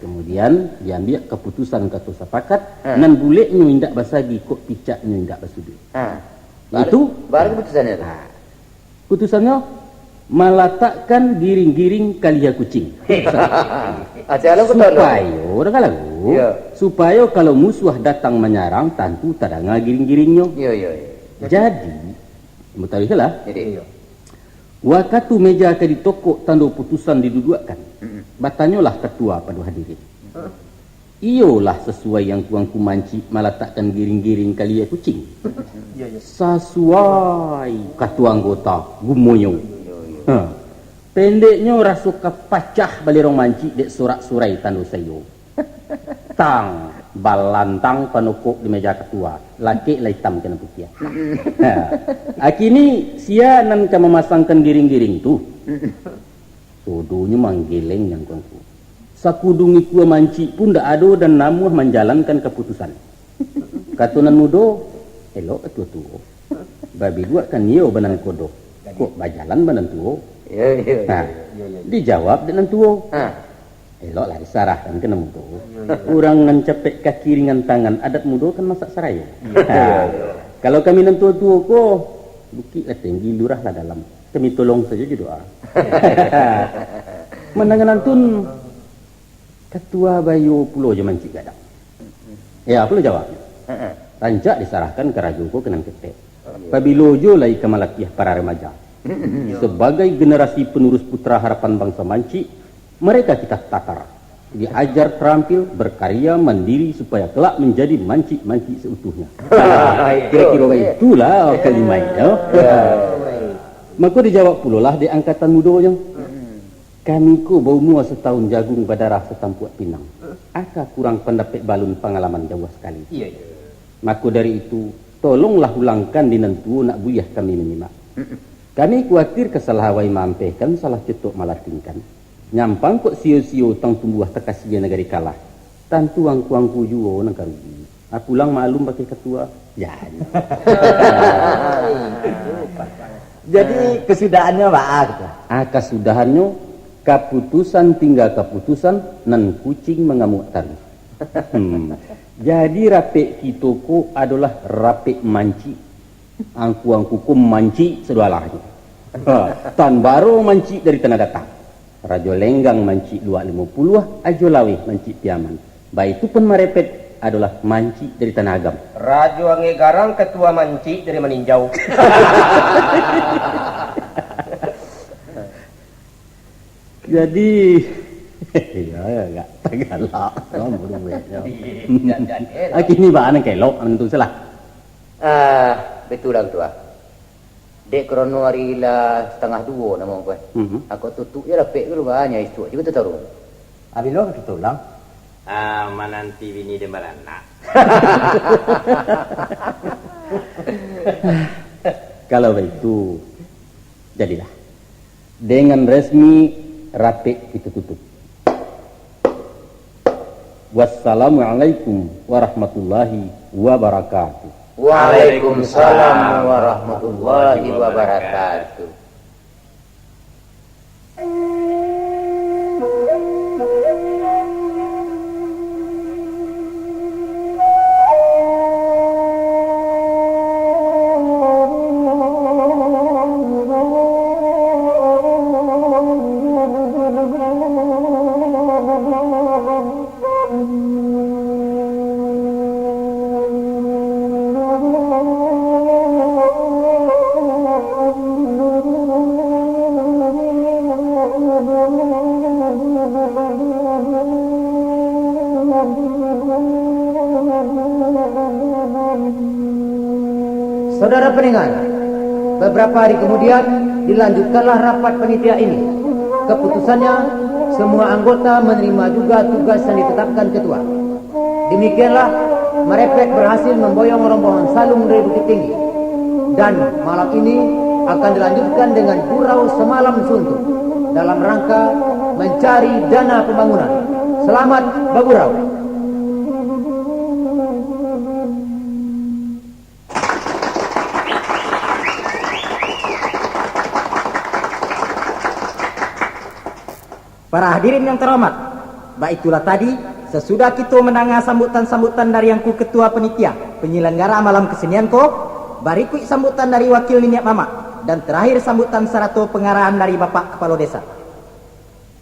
Kemudian diambiak kaputusan kato sapakat, Ha. nan buleknyo indak basagi, kok picaknyo indak basuduik. Ha. Itu Baru, baru keputusannyo tu. Ha. Putusannyo, malatakkan giring-giring kaliha kucing. Ah, cak alun ku tahu. Supayo, danga lagu. Ya. Supayo kalau musuah datang manyarang, tantu tadanga giring-giringnyo. Ya, ya, ya. Jadi, mutaruihlah. Jadi, Wakatu meja ka ditokok tando putusan diduduakkan, Mm-mm. batanyolah katua pado hadirin. Iyolah sasuai angku-angku mancik malatakkan giring-giring kaliha kucing. Iya, iya. Sasuai, katua anggota, gumonyo. Iya, iya. Ha. Pendeknyo raso ka pacah balerong mancik dek sorak-sorai tando saiyo. Tang, balantang panokok di meja katua, lakek lah itam kena putiah. Ha. Akini, sia nan ka mamasangkan giring-giring tu? Sodonyo manggeleng nyo angku-angku. Sakudung ikua mancik pun ndak ado dan namuah manjalankan kaputusan. Kato nan mudo, elok ka tuo-tuo. Babiluak ka nio banangkodo. Kok bajalan banan tuo? Yo, yo, yo. Nah, yo, yo, yo. Dijawab dek nan tuo. Ha. Eloklah disarahkan ka nan mudo. Yo, yo. Urang nan capek kaki ringan tangan, adat mudo kan masak sarayo. Yo, yo, yo. Kalau kami nan tuo-tuo ko, bukik lah tinggi, lurah lah dalam. Kami tolong sajo jo doa. Mandangar nantun, Katua bayo pulo jo mancik gadang. Ya, pulo jawabnyo. Rancak disarahkan ka rajo ko ka nan ketek. Pabilo jo lai ka malatiah para remaja. Sabagai generasi penerus putra harapan bangsa Mancik, mereka kita tatar, diajar terampil, berkarya mandiri supaya kelak menjadi mancik-mancik seutuhnya. Kira-kira baitulah kalimat itu. Mako dijawab pulolah dek angkatan mudonyo. Kami ko baumua satahun jagung, badarah satampuak pinang. Aka kurang pandapek balun, pangalaman jauah sakali. Iyo, iyo. Mako dari itu, tolonglah ulangkan di nan tuo, nak buliah kami manyimak. Kami kuatir ka salah awai maampehkan, salah cetok malatingkan. Nyampang kok sio-sio tang tumbuah takasia nagari kalah. Tantu angku-angku juo nan ka rugi. Ah, pulang maklum bakeh katua. Jan. Jadi, kasudahannyo baa gitu? Ah, kasudahannyo, kaputusan tingga kaputusan, nan kucing mangamuak taruih. Hmm. Jadi, rapek kito ko adolah rapek mancik. Angku-angku ko mancik sadolahnyo. Ha, tan baro mancik dari Tanah Datang. Rajo Lenggang mancik Luak Limo Puluah, Ajo Laweh mancik Piaman. Baitu pun Marepet adolah mancik dari Tanah Agam. Rajo Angek Garang katua mancik dari Maninjau. Jadi, iyo, agak tagalak, no, buruak, yo. Iyo, jan-jan elok. Ah, kini baa nan ka elok, nan tu salah. Ah, betul lah, Ketua. Dek karano ari lah satangah duo namo ko, eh. Mhm. Ako tutuik je rapek tu, banyak isuak juo tataruih. Ah, bilo ka kito ulang? Ah, mananti bini den baranak. Kalau baitu, jadilah. Dengan resmi, rapek kito tutup. Wassalamualaikum warahmatullahi wabarakatuh. Waalaikumsalam warahmatullahi wabarakatuh. Saudara pendengar, beberapa hari kemudian dilanjutkanlah rapat panitia ini. Keputusannya, semua anggota menerima juga tugas yang ditetapkan ketua. Demikianlah, Marepet berhasil memboyong rombongan Saluang dari Bukittinggi. Dan malam ini akan dilanjutkan dengan gurau samalam suntuk dalam rangka mencari dana pembangunan. Selamat bagurau. Para hadirin yang terhormat, baitulah tadi, sasudah kito mandanga sambutan-sambutan dari Angku Ketua Panitia Penyelenggara Malam Kesenian ko, barikuik sambutan dari wakil niniak mamak, dan terakhir sambutan sarato pangarahan dari Bapak Kapalo Desa.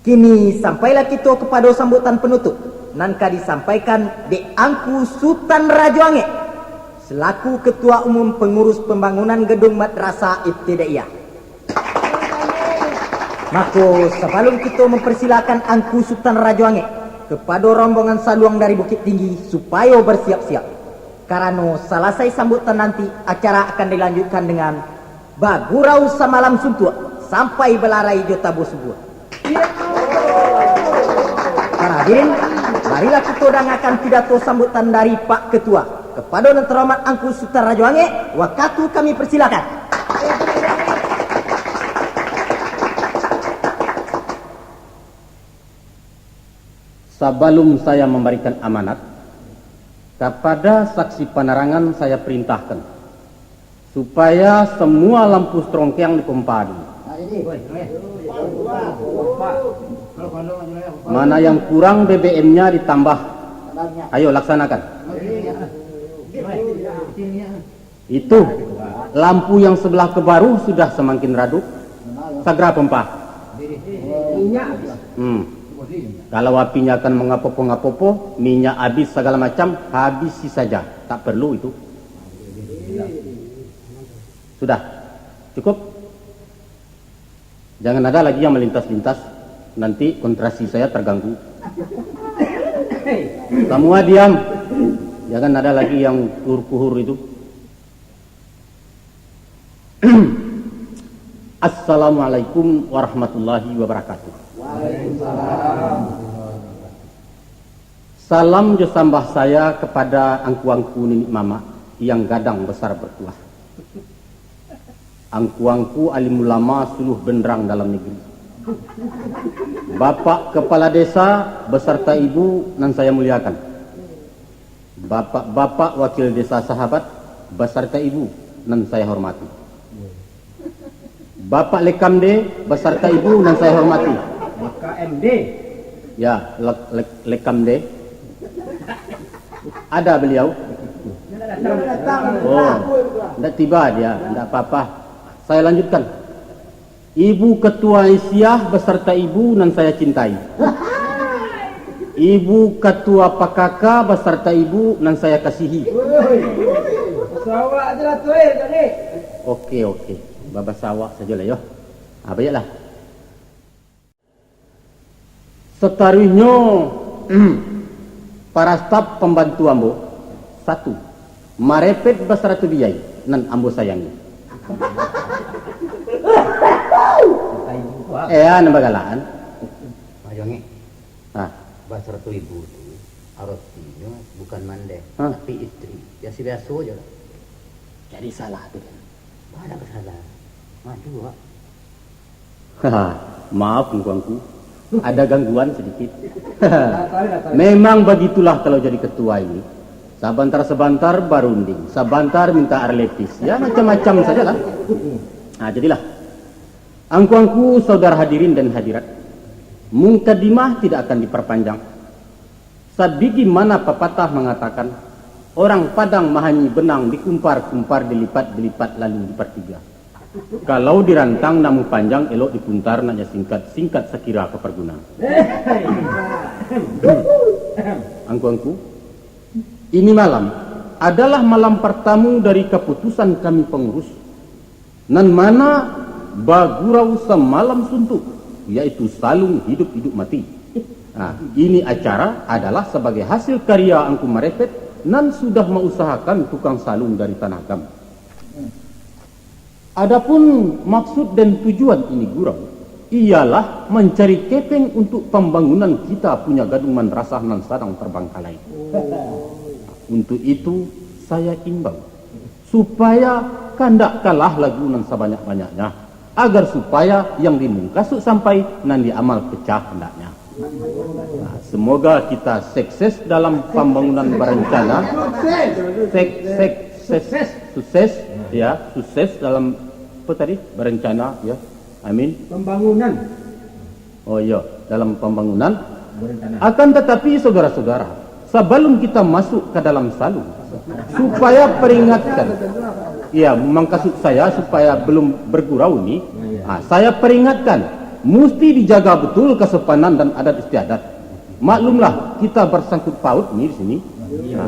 Kini, sampailah kito kapado sambutan panutup, nan ka disampaikan dek Angku Sutan Rajo Angek, selaku Ketua Umum Pengurus Pembangunan Gedung Madrasah Ibtidaiyah. Mako, sabalun kito mamparsilakan Angku Sutan Rajo Angek kapado rombongan Saluang dari Bukittinggi, supayo barsiap-siap, karano salasai sambutan nanti, acara akan dilanjutkan dengan bagurau samalam suntuak, sampai balarai jo tabuah subuah. Para hadirin, marilah kito dangakan pidato sambutan dari Pak Ketua kapado nan terhormat Angku Sutan Rajo Angek, wakatu kami persilakan. Sabalun saya mambarikan amanat, kapada saksi panarangan saya parintahkan, supaya samua lampu strongkeang dipompa dulu. Mana yang kurang B B M-nya ditambah. Ayo, laksanakan. Itu, lampu yang sebelah ke baruah sudah samakin radup. Sagera pompa. Hmm. Kalau apinya akan mangapopo-ngapopo, minyak habis, sagalo macam, habisi saja. Tak perlu itu. Sudah. Cukup. Jangan ada lagi yang melintas-lintas. Nanti konsentrasi saya terganggu. Semua diam. Jangan ada lagi yang kuhur-kuhur itu. Assalamualaikum warahmatullahi wabarakatuh. Salam jo sambah saya kepada angku-angku niniak mamak yang gadang besar bertuah. Angku-angku alim ulama suluh benderang dalam negeri. Bapak Kepala Desa beserta Ibu nan saya muliakan. Bapak-bapak wakil desa sahabat beserta Ibu nan saya hormati. Bapak Lekamde beserta Ibu nan saya hormati. B K M D. Ya, le-, le-, Lekamde. Ada beliau? Oh, ndak tiba dia, ndak apa-apa. Saya lanjutkan. Ibu Ketua Aisyah beserta Ibu nan saya cintai. Ibu Ketua P K K beserta Ibu nan saya kasihi. Woi, basawak je lah tu, eh, tadi. Oke, oke. Babasawak sajolah, yo. Ah, baiklah. Sataruihnyo, para staf pambantu ambo, satu, marepet basarato biyai nan ambo sayangi. Eh, nan bagalaan. Mak Jongek, ah, basarato ibu tu aratinyo bukan mandeh, ah, tapi istri. Biaso-biaso je lah. Jadi salah tu. Ada salah. Maju, Wak. Haha, maaf, angku-angku. Ada gangguan sedikit. Memang begitulah kalau jadi ketua ini. Sabantar-sabantar barunding, sabantar minta air lepis. Ya, macam-macam sajalah. Nah, jadilah. Angku-angku, saudara hadirin dan hadirat, mukadimah tidak akan diperpanjang. Sabagaimana papatah mangatakan, orang Padang mahanyi benang, dikumpar-kumpar, dilipat-dilipat, lalu dipartiga. Kalau dirantang namuah panjang, elok dipuntar, naknyo singkat, singkat sakira ka parguno. Angku-angku, ini malam adalah malam partamu dari kaputusan kami pangurus. Nan mana bagurau samalam suntuk, yaitu saluang hidup-hidup mati. Nah, ini acara adalah sabagai hasil karya angku marepet nan sudah mausahakan tukang saluang dari Tanah Agam. Adapun maksud dan tujuan ini gurau, ialah mancari kepeng untuk pambangunan kita punya Gadung Mandrasah nan sadang tabangkalai. Untuk itu, saya imbau, supaya kandak kalah lagu nan sabanyak-banyaknya, agar supaya yang dimungkasuik sampai, nan diamal pecah handaknya. Nah, semoga kita sukses dalam pambangunan barencana. Sek-, sek-, ses-, sukses, ya, sukses dalam, apa tadi? Barencana, ya. Amin. Pambangunan. Oh, iya, dalam pambangunan. Akan tatapi, saudara-saudara, sabalum kita masuk ka dalam saluang, supaya peringatkan, iya, mukasuik saya supaya balum bagurau ni, ha, saya peringatkan, musti dijaga batul kasopanan dan adat istiadat. Maklumlah, kita basangkut paut ni di sini. Ha,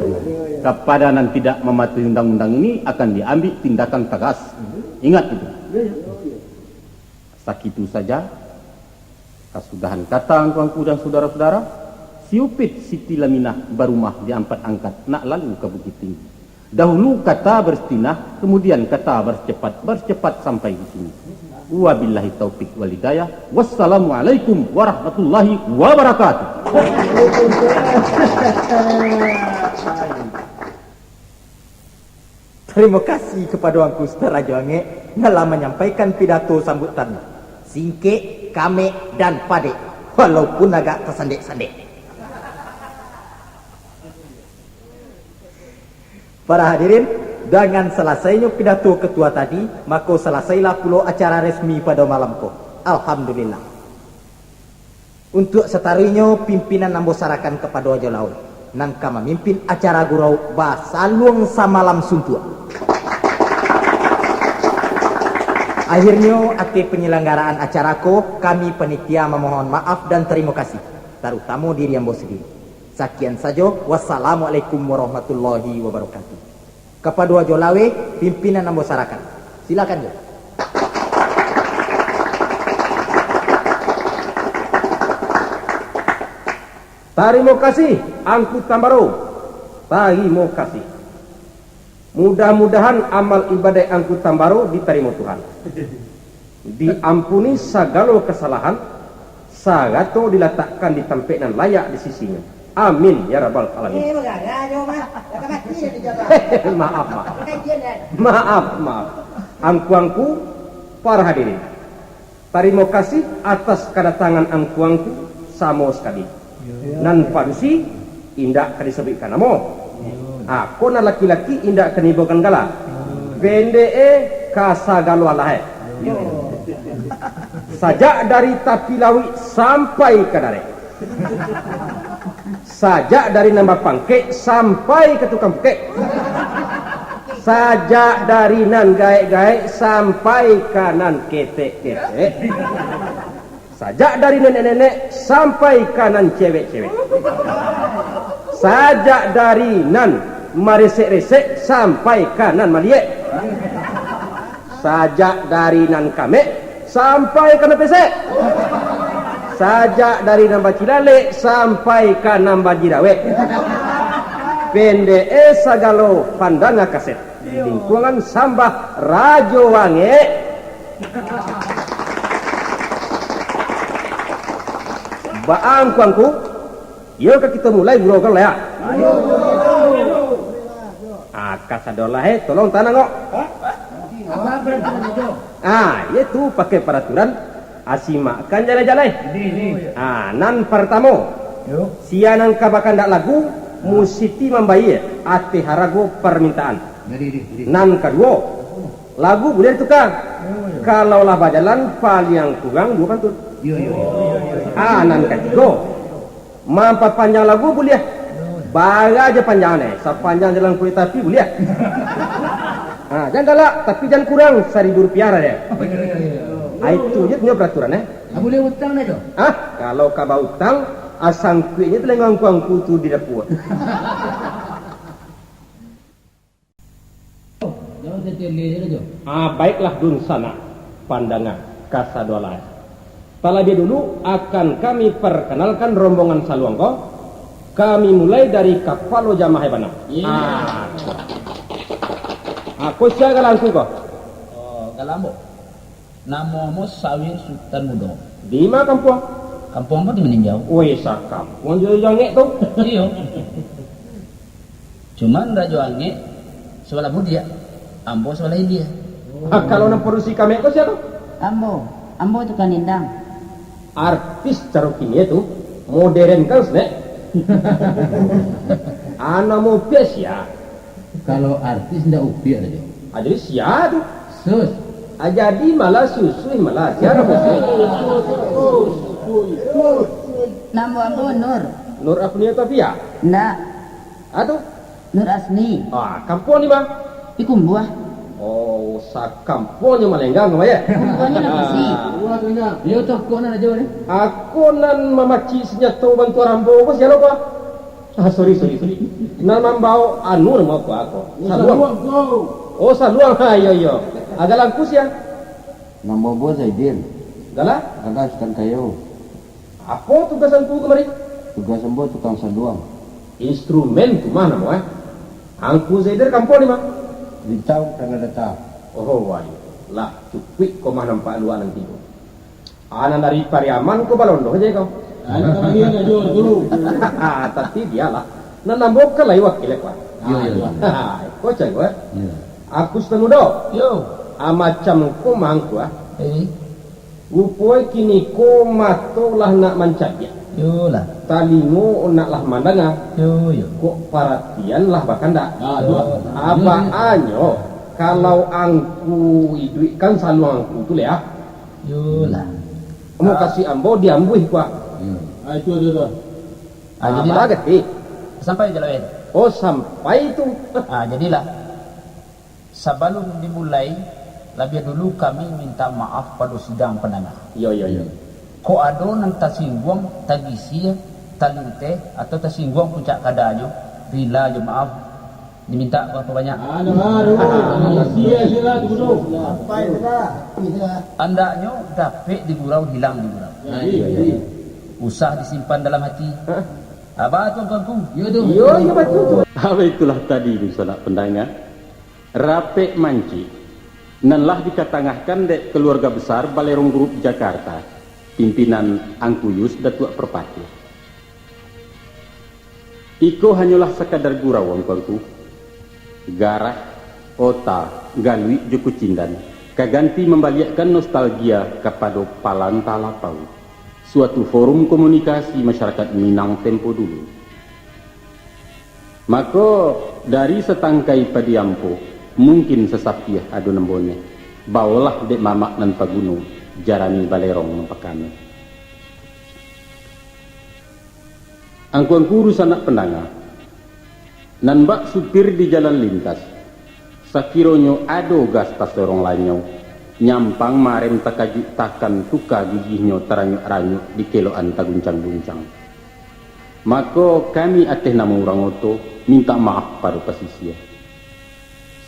kapada nan tidak mamatuhi undang-undang ini akan diambiak tindakan tagas. Ingat itu. Sakitu saja. Kasudahan kata angku-angku dan sudaro-sudaro, si Upit Siti Laminah barumah di Ampek Angkat nak lalu ka Bukittinggi. Dahulu kata barastinah, kamudian kata barasecepat, barasecepat sampai di sini. Wabillahi taufik wal hidayah. Wassalamualaikum warahmatullahi wabarakatuh. Tarimo kasih kapado Angku Ustaz Rajo Angek nan lah manyampaikan pidato sambutan. Singkek, kamek, dan padek, walaupun agak tasandek-sandek. Para hadirin, dangan salasainyo pidato ketua tadi, mako salasailah pulo acara resmi pado malam ko. Alhamdulillah. Untuak sataruihnyo, pimpinan ambo sarahkan kapado Ajo Laun, nan ka mamimpin acara gurau basaluang samalam suntuak. Akhirnyo, ateh panyalanggaraan acara ko, kami panitia mamohon maaf dan tarimo kasih. tarutamo diri ambo sandiri. Sakian sajo, wassalamualaikum warahmatullahi wabarakatuh. Kapado Ajo Laweh, pimpinan ambo sarakan. Silakan, Jo. Tarimo kasih, Angku Tambaro. Tarimo kasih. Mudah-mudahan amal ibadaik Angku Tambaro ditarimo Tuhan. Diampuni sagalo kasalahan, sarato dilatakkan di tampek nan layak di sisi-Nyo. Amin, ya rabbal alamin. Eh, bagagah jo, Mas. Lah ka mati dah di jalan. Maaf, maaf. Kajian, kan? Maaf, maaf. Angku-angku, para hadirin. Tarimo kasih atas kadatangan angku-angku samo sakali. Nan padusi indak ka disabuikkan namo. Ako nan laki-laki indak ka diibokan gala. Pendek e, ka sagalo alah e. Sajak dari tapi lauik sampai ka darek. Sajak dari nan bapangkek sampai ka tukang pukek. Sajak dari nan gaek-gaek sampai ka nan ketek-ketek. Sajak dari nenek-nenek sampai ka nan cewek-cewek. Sajak dari nan maresek-resek sampai ka nan maliek. Sajak dari nan kamek sampai ka nan pesek. Sajak dari nan bacilalek sampai ka nan bajirawek. Pendek e sagalo pandanga kaset. Lingkungan sambah Rajo Wangek. Baa angku-angku? Iyo ka kito mulai gurau kan lah, ya? Ah, kasadolah, eh, tolong tanang kok. Ah, iyo tu pakai paraturan, asimakkan jalai-jalai. Ah, nan partamo, sia nan ka bakandak lagu, musiti mambayia ateh harago parmintaan. Nan kaduo, lagu buliah dituka. Kalau lah bajalan, paliang kurang duo pantun. Ah, nan katigo, mampapanjang lagu buliah. Bara ja panjang e, sapanjang jalan kulik tapi buliah. Ha, jan galak, tapi jan kurang saribu rupiah lah deh. Ha, itu je punyo peraturan, eh. Ah, buliah utang dah tu? Ah, kalau ka bautang, ah, sangkuiknyo tu lenggang angku-angku tu di dapua. Ah, baiklah dunsanak, pandanga kasadolahan. Talabiah dulu akan kami parkanalkan rombongan saluang ko. Kami mulai dari kapalo jamaah bana. Iyo. Ah. Ako sia galangku ko? Oh, galambo. Namo ambo Sawir Sutan Mudo. Di ma kampuang? Kampuang ambo di Maninjau. Woi, sakampuang jo Rajo Angek tu. Iyo. Cuman Rajo Angek sabalah Budiak, ambo sabalah India. Ah, kalau nan padusi kamek ko sia tu? Ambo, ambo tukang nindang. Artis caro kini tu, modern kan, Snek? Ah, namo piak sia? Kalau artis ndak upiak sajo. Ah, jadi sia tu? Sus. Ah, jadi malah susuih malah. Sia namo sus? Namo ambo Nur. Nur Afnia Tofia? Ndak. Ah, tu? Nur Asni. Ah, kampuang di ma? Di Kumbuah. Oh, sakampuang jo malenggang, ya? Kumbuahnyo nan bisi. Iyo tu, kok nan ajo ni? Ako nan mamacik senjato bantuak rambo ko sia lo ko? Ah, sorry, sorry, sorry. Nan mambaok anu namo ko ako? Oh, saluang. Saluang ko. Oh, saluang. Ha, iyo, iyo. Agak langku sia? Namo ambo Zaidin. Gala? Gala Sutan Kayo. Apo tugas angku kamari? Tugas ambo tukang saluang. Instrumen tu mah namo, eh? Angku Zaidin kampuang di ma? Lintau, Tanah Datar. Oh, wai. Lah, cukuik ko mah nampak luak nan tigo. Anak dari Pariaman ko balondo sajo ko. Anak kalian ajo tu. Tapi bialah. Nan ambo kan lai wakil ko. Iyo, iyo, iyo. Ko cai ko, eh? Iyo. Aku Sutan Mudo. Yo. Ah, macam ko mah angku, ah. Eh. Rupo e kini ko mato lah nak mancaliak. Yo lah. Talingo nak lah mandanga. Yo, yo. Kok paratian lah bakandak. Ah, tu lah. Abaanyo, kalau angku iduikkan saluang angku tu, Lea. Yo lah. Ambo kasih ambo diambuih kuah. Hmm. Ah, itu, itu, itu. Ah, jadilah. Sampai je lah, eh. Oh, sampai tu. Ah, jadilah. Sabalun dimulai, labiah dulu kami minta maaf pado sidang pandanga. Iyo, iyo, iyo. Kok ado nan tasingguang, tagisia, talinteh, atau tasingguang puncak kadanyo, rila jo maaf, dimintak barapa banyak? Anu baru, sia sila tu, Guru. Andaknyo dapek di gurau, hilang di gurau. Usah disimpan dalam hati. Aba tu, angku-angku. Yo, yo, batua tu. Apa itulah tadi, dunsanak pandanga, rapek mancik nan lah dikatangahkan dek kaluarga besar Balerong Group Jakarta, pimpinan Angku Yus Datuak Parpatiah. Iko hanyolah sakadar gurau, angku-angku. Garah, ota, galuik jo kucindan ka ganti mambaliakkan nostalgia kapado Palanta Lapau, suatu forum komunikasi masyarakat Minang tempo dulu. Mako, dari satangkai padi ampo, mungkin sasapiah ado nan boneh, bawolah dek mamak nan paguno, jarani Balerong nan pakame. Angku-angku dunsanak pandanga, nan bak supir di jalan lintas, sakironyo ado gas tasorong lanyau, nyampang marem takajuik takan tuka gigihnyo taranyuak-ranyuak di kelokan taguncang-guncang, mako kami ateh namo urang oto mintak maaf pado pasisia.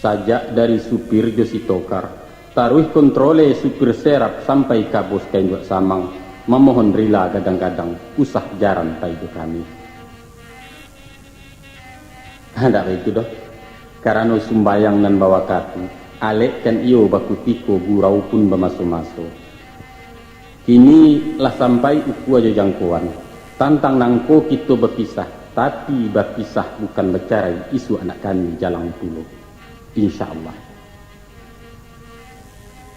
Sajak dari supir jo si tokar, taruih kontrole supir serap sampai ka bos ka induak samang, mamohon rila gadang-gadang usah jaran pai jo kami. Handak baitu doh, karano sumbayang nan bawakatu, alek kan iyo bakutiko, gurau pun bamaso-maso. Kini lah sampai ukua jo jangkoan, tantang nangko kito bapisah, tapi bapisah bukan bacarai, isuak nak kami jalang pulo. Insya Allah.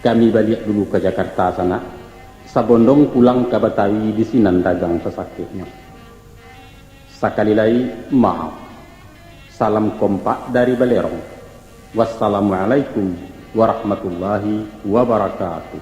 Kami baliak dulu ka Jakarta, sanak, sabondong pulang ka Batawi di sinan dagang sasakiknyo. Sakali lai, maaf. Salam kompak dari Balerong. Wassalamualaikum warahmatullahi wabarakatuh.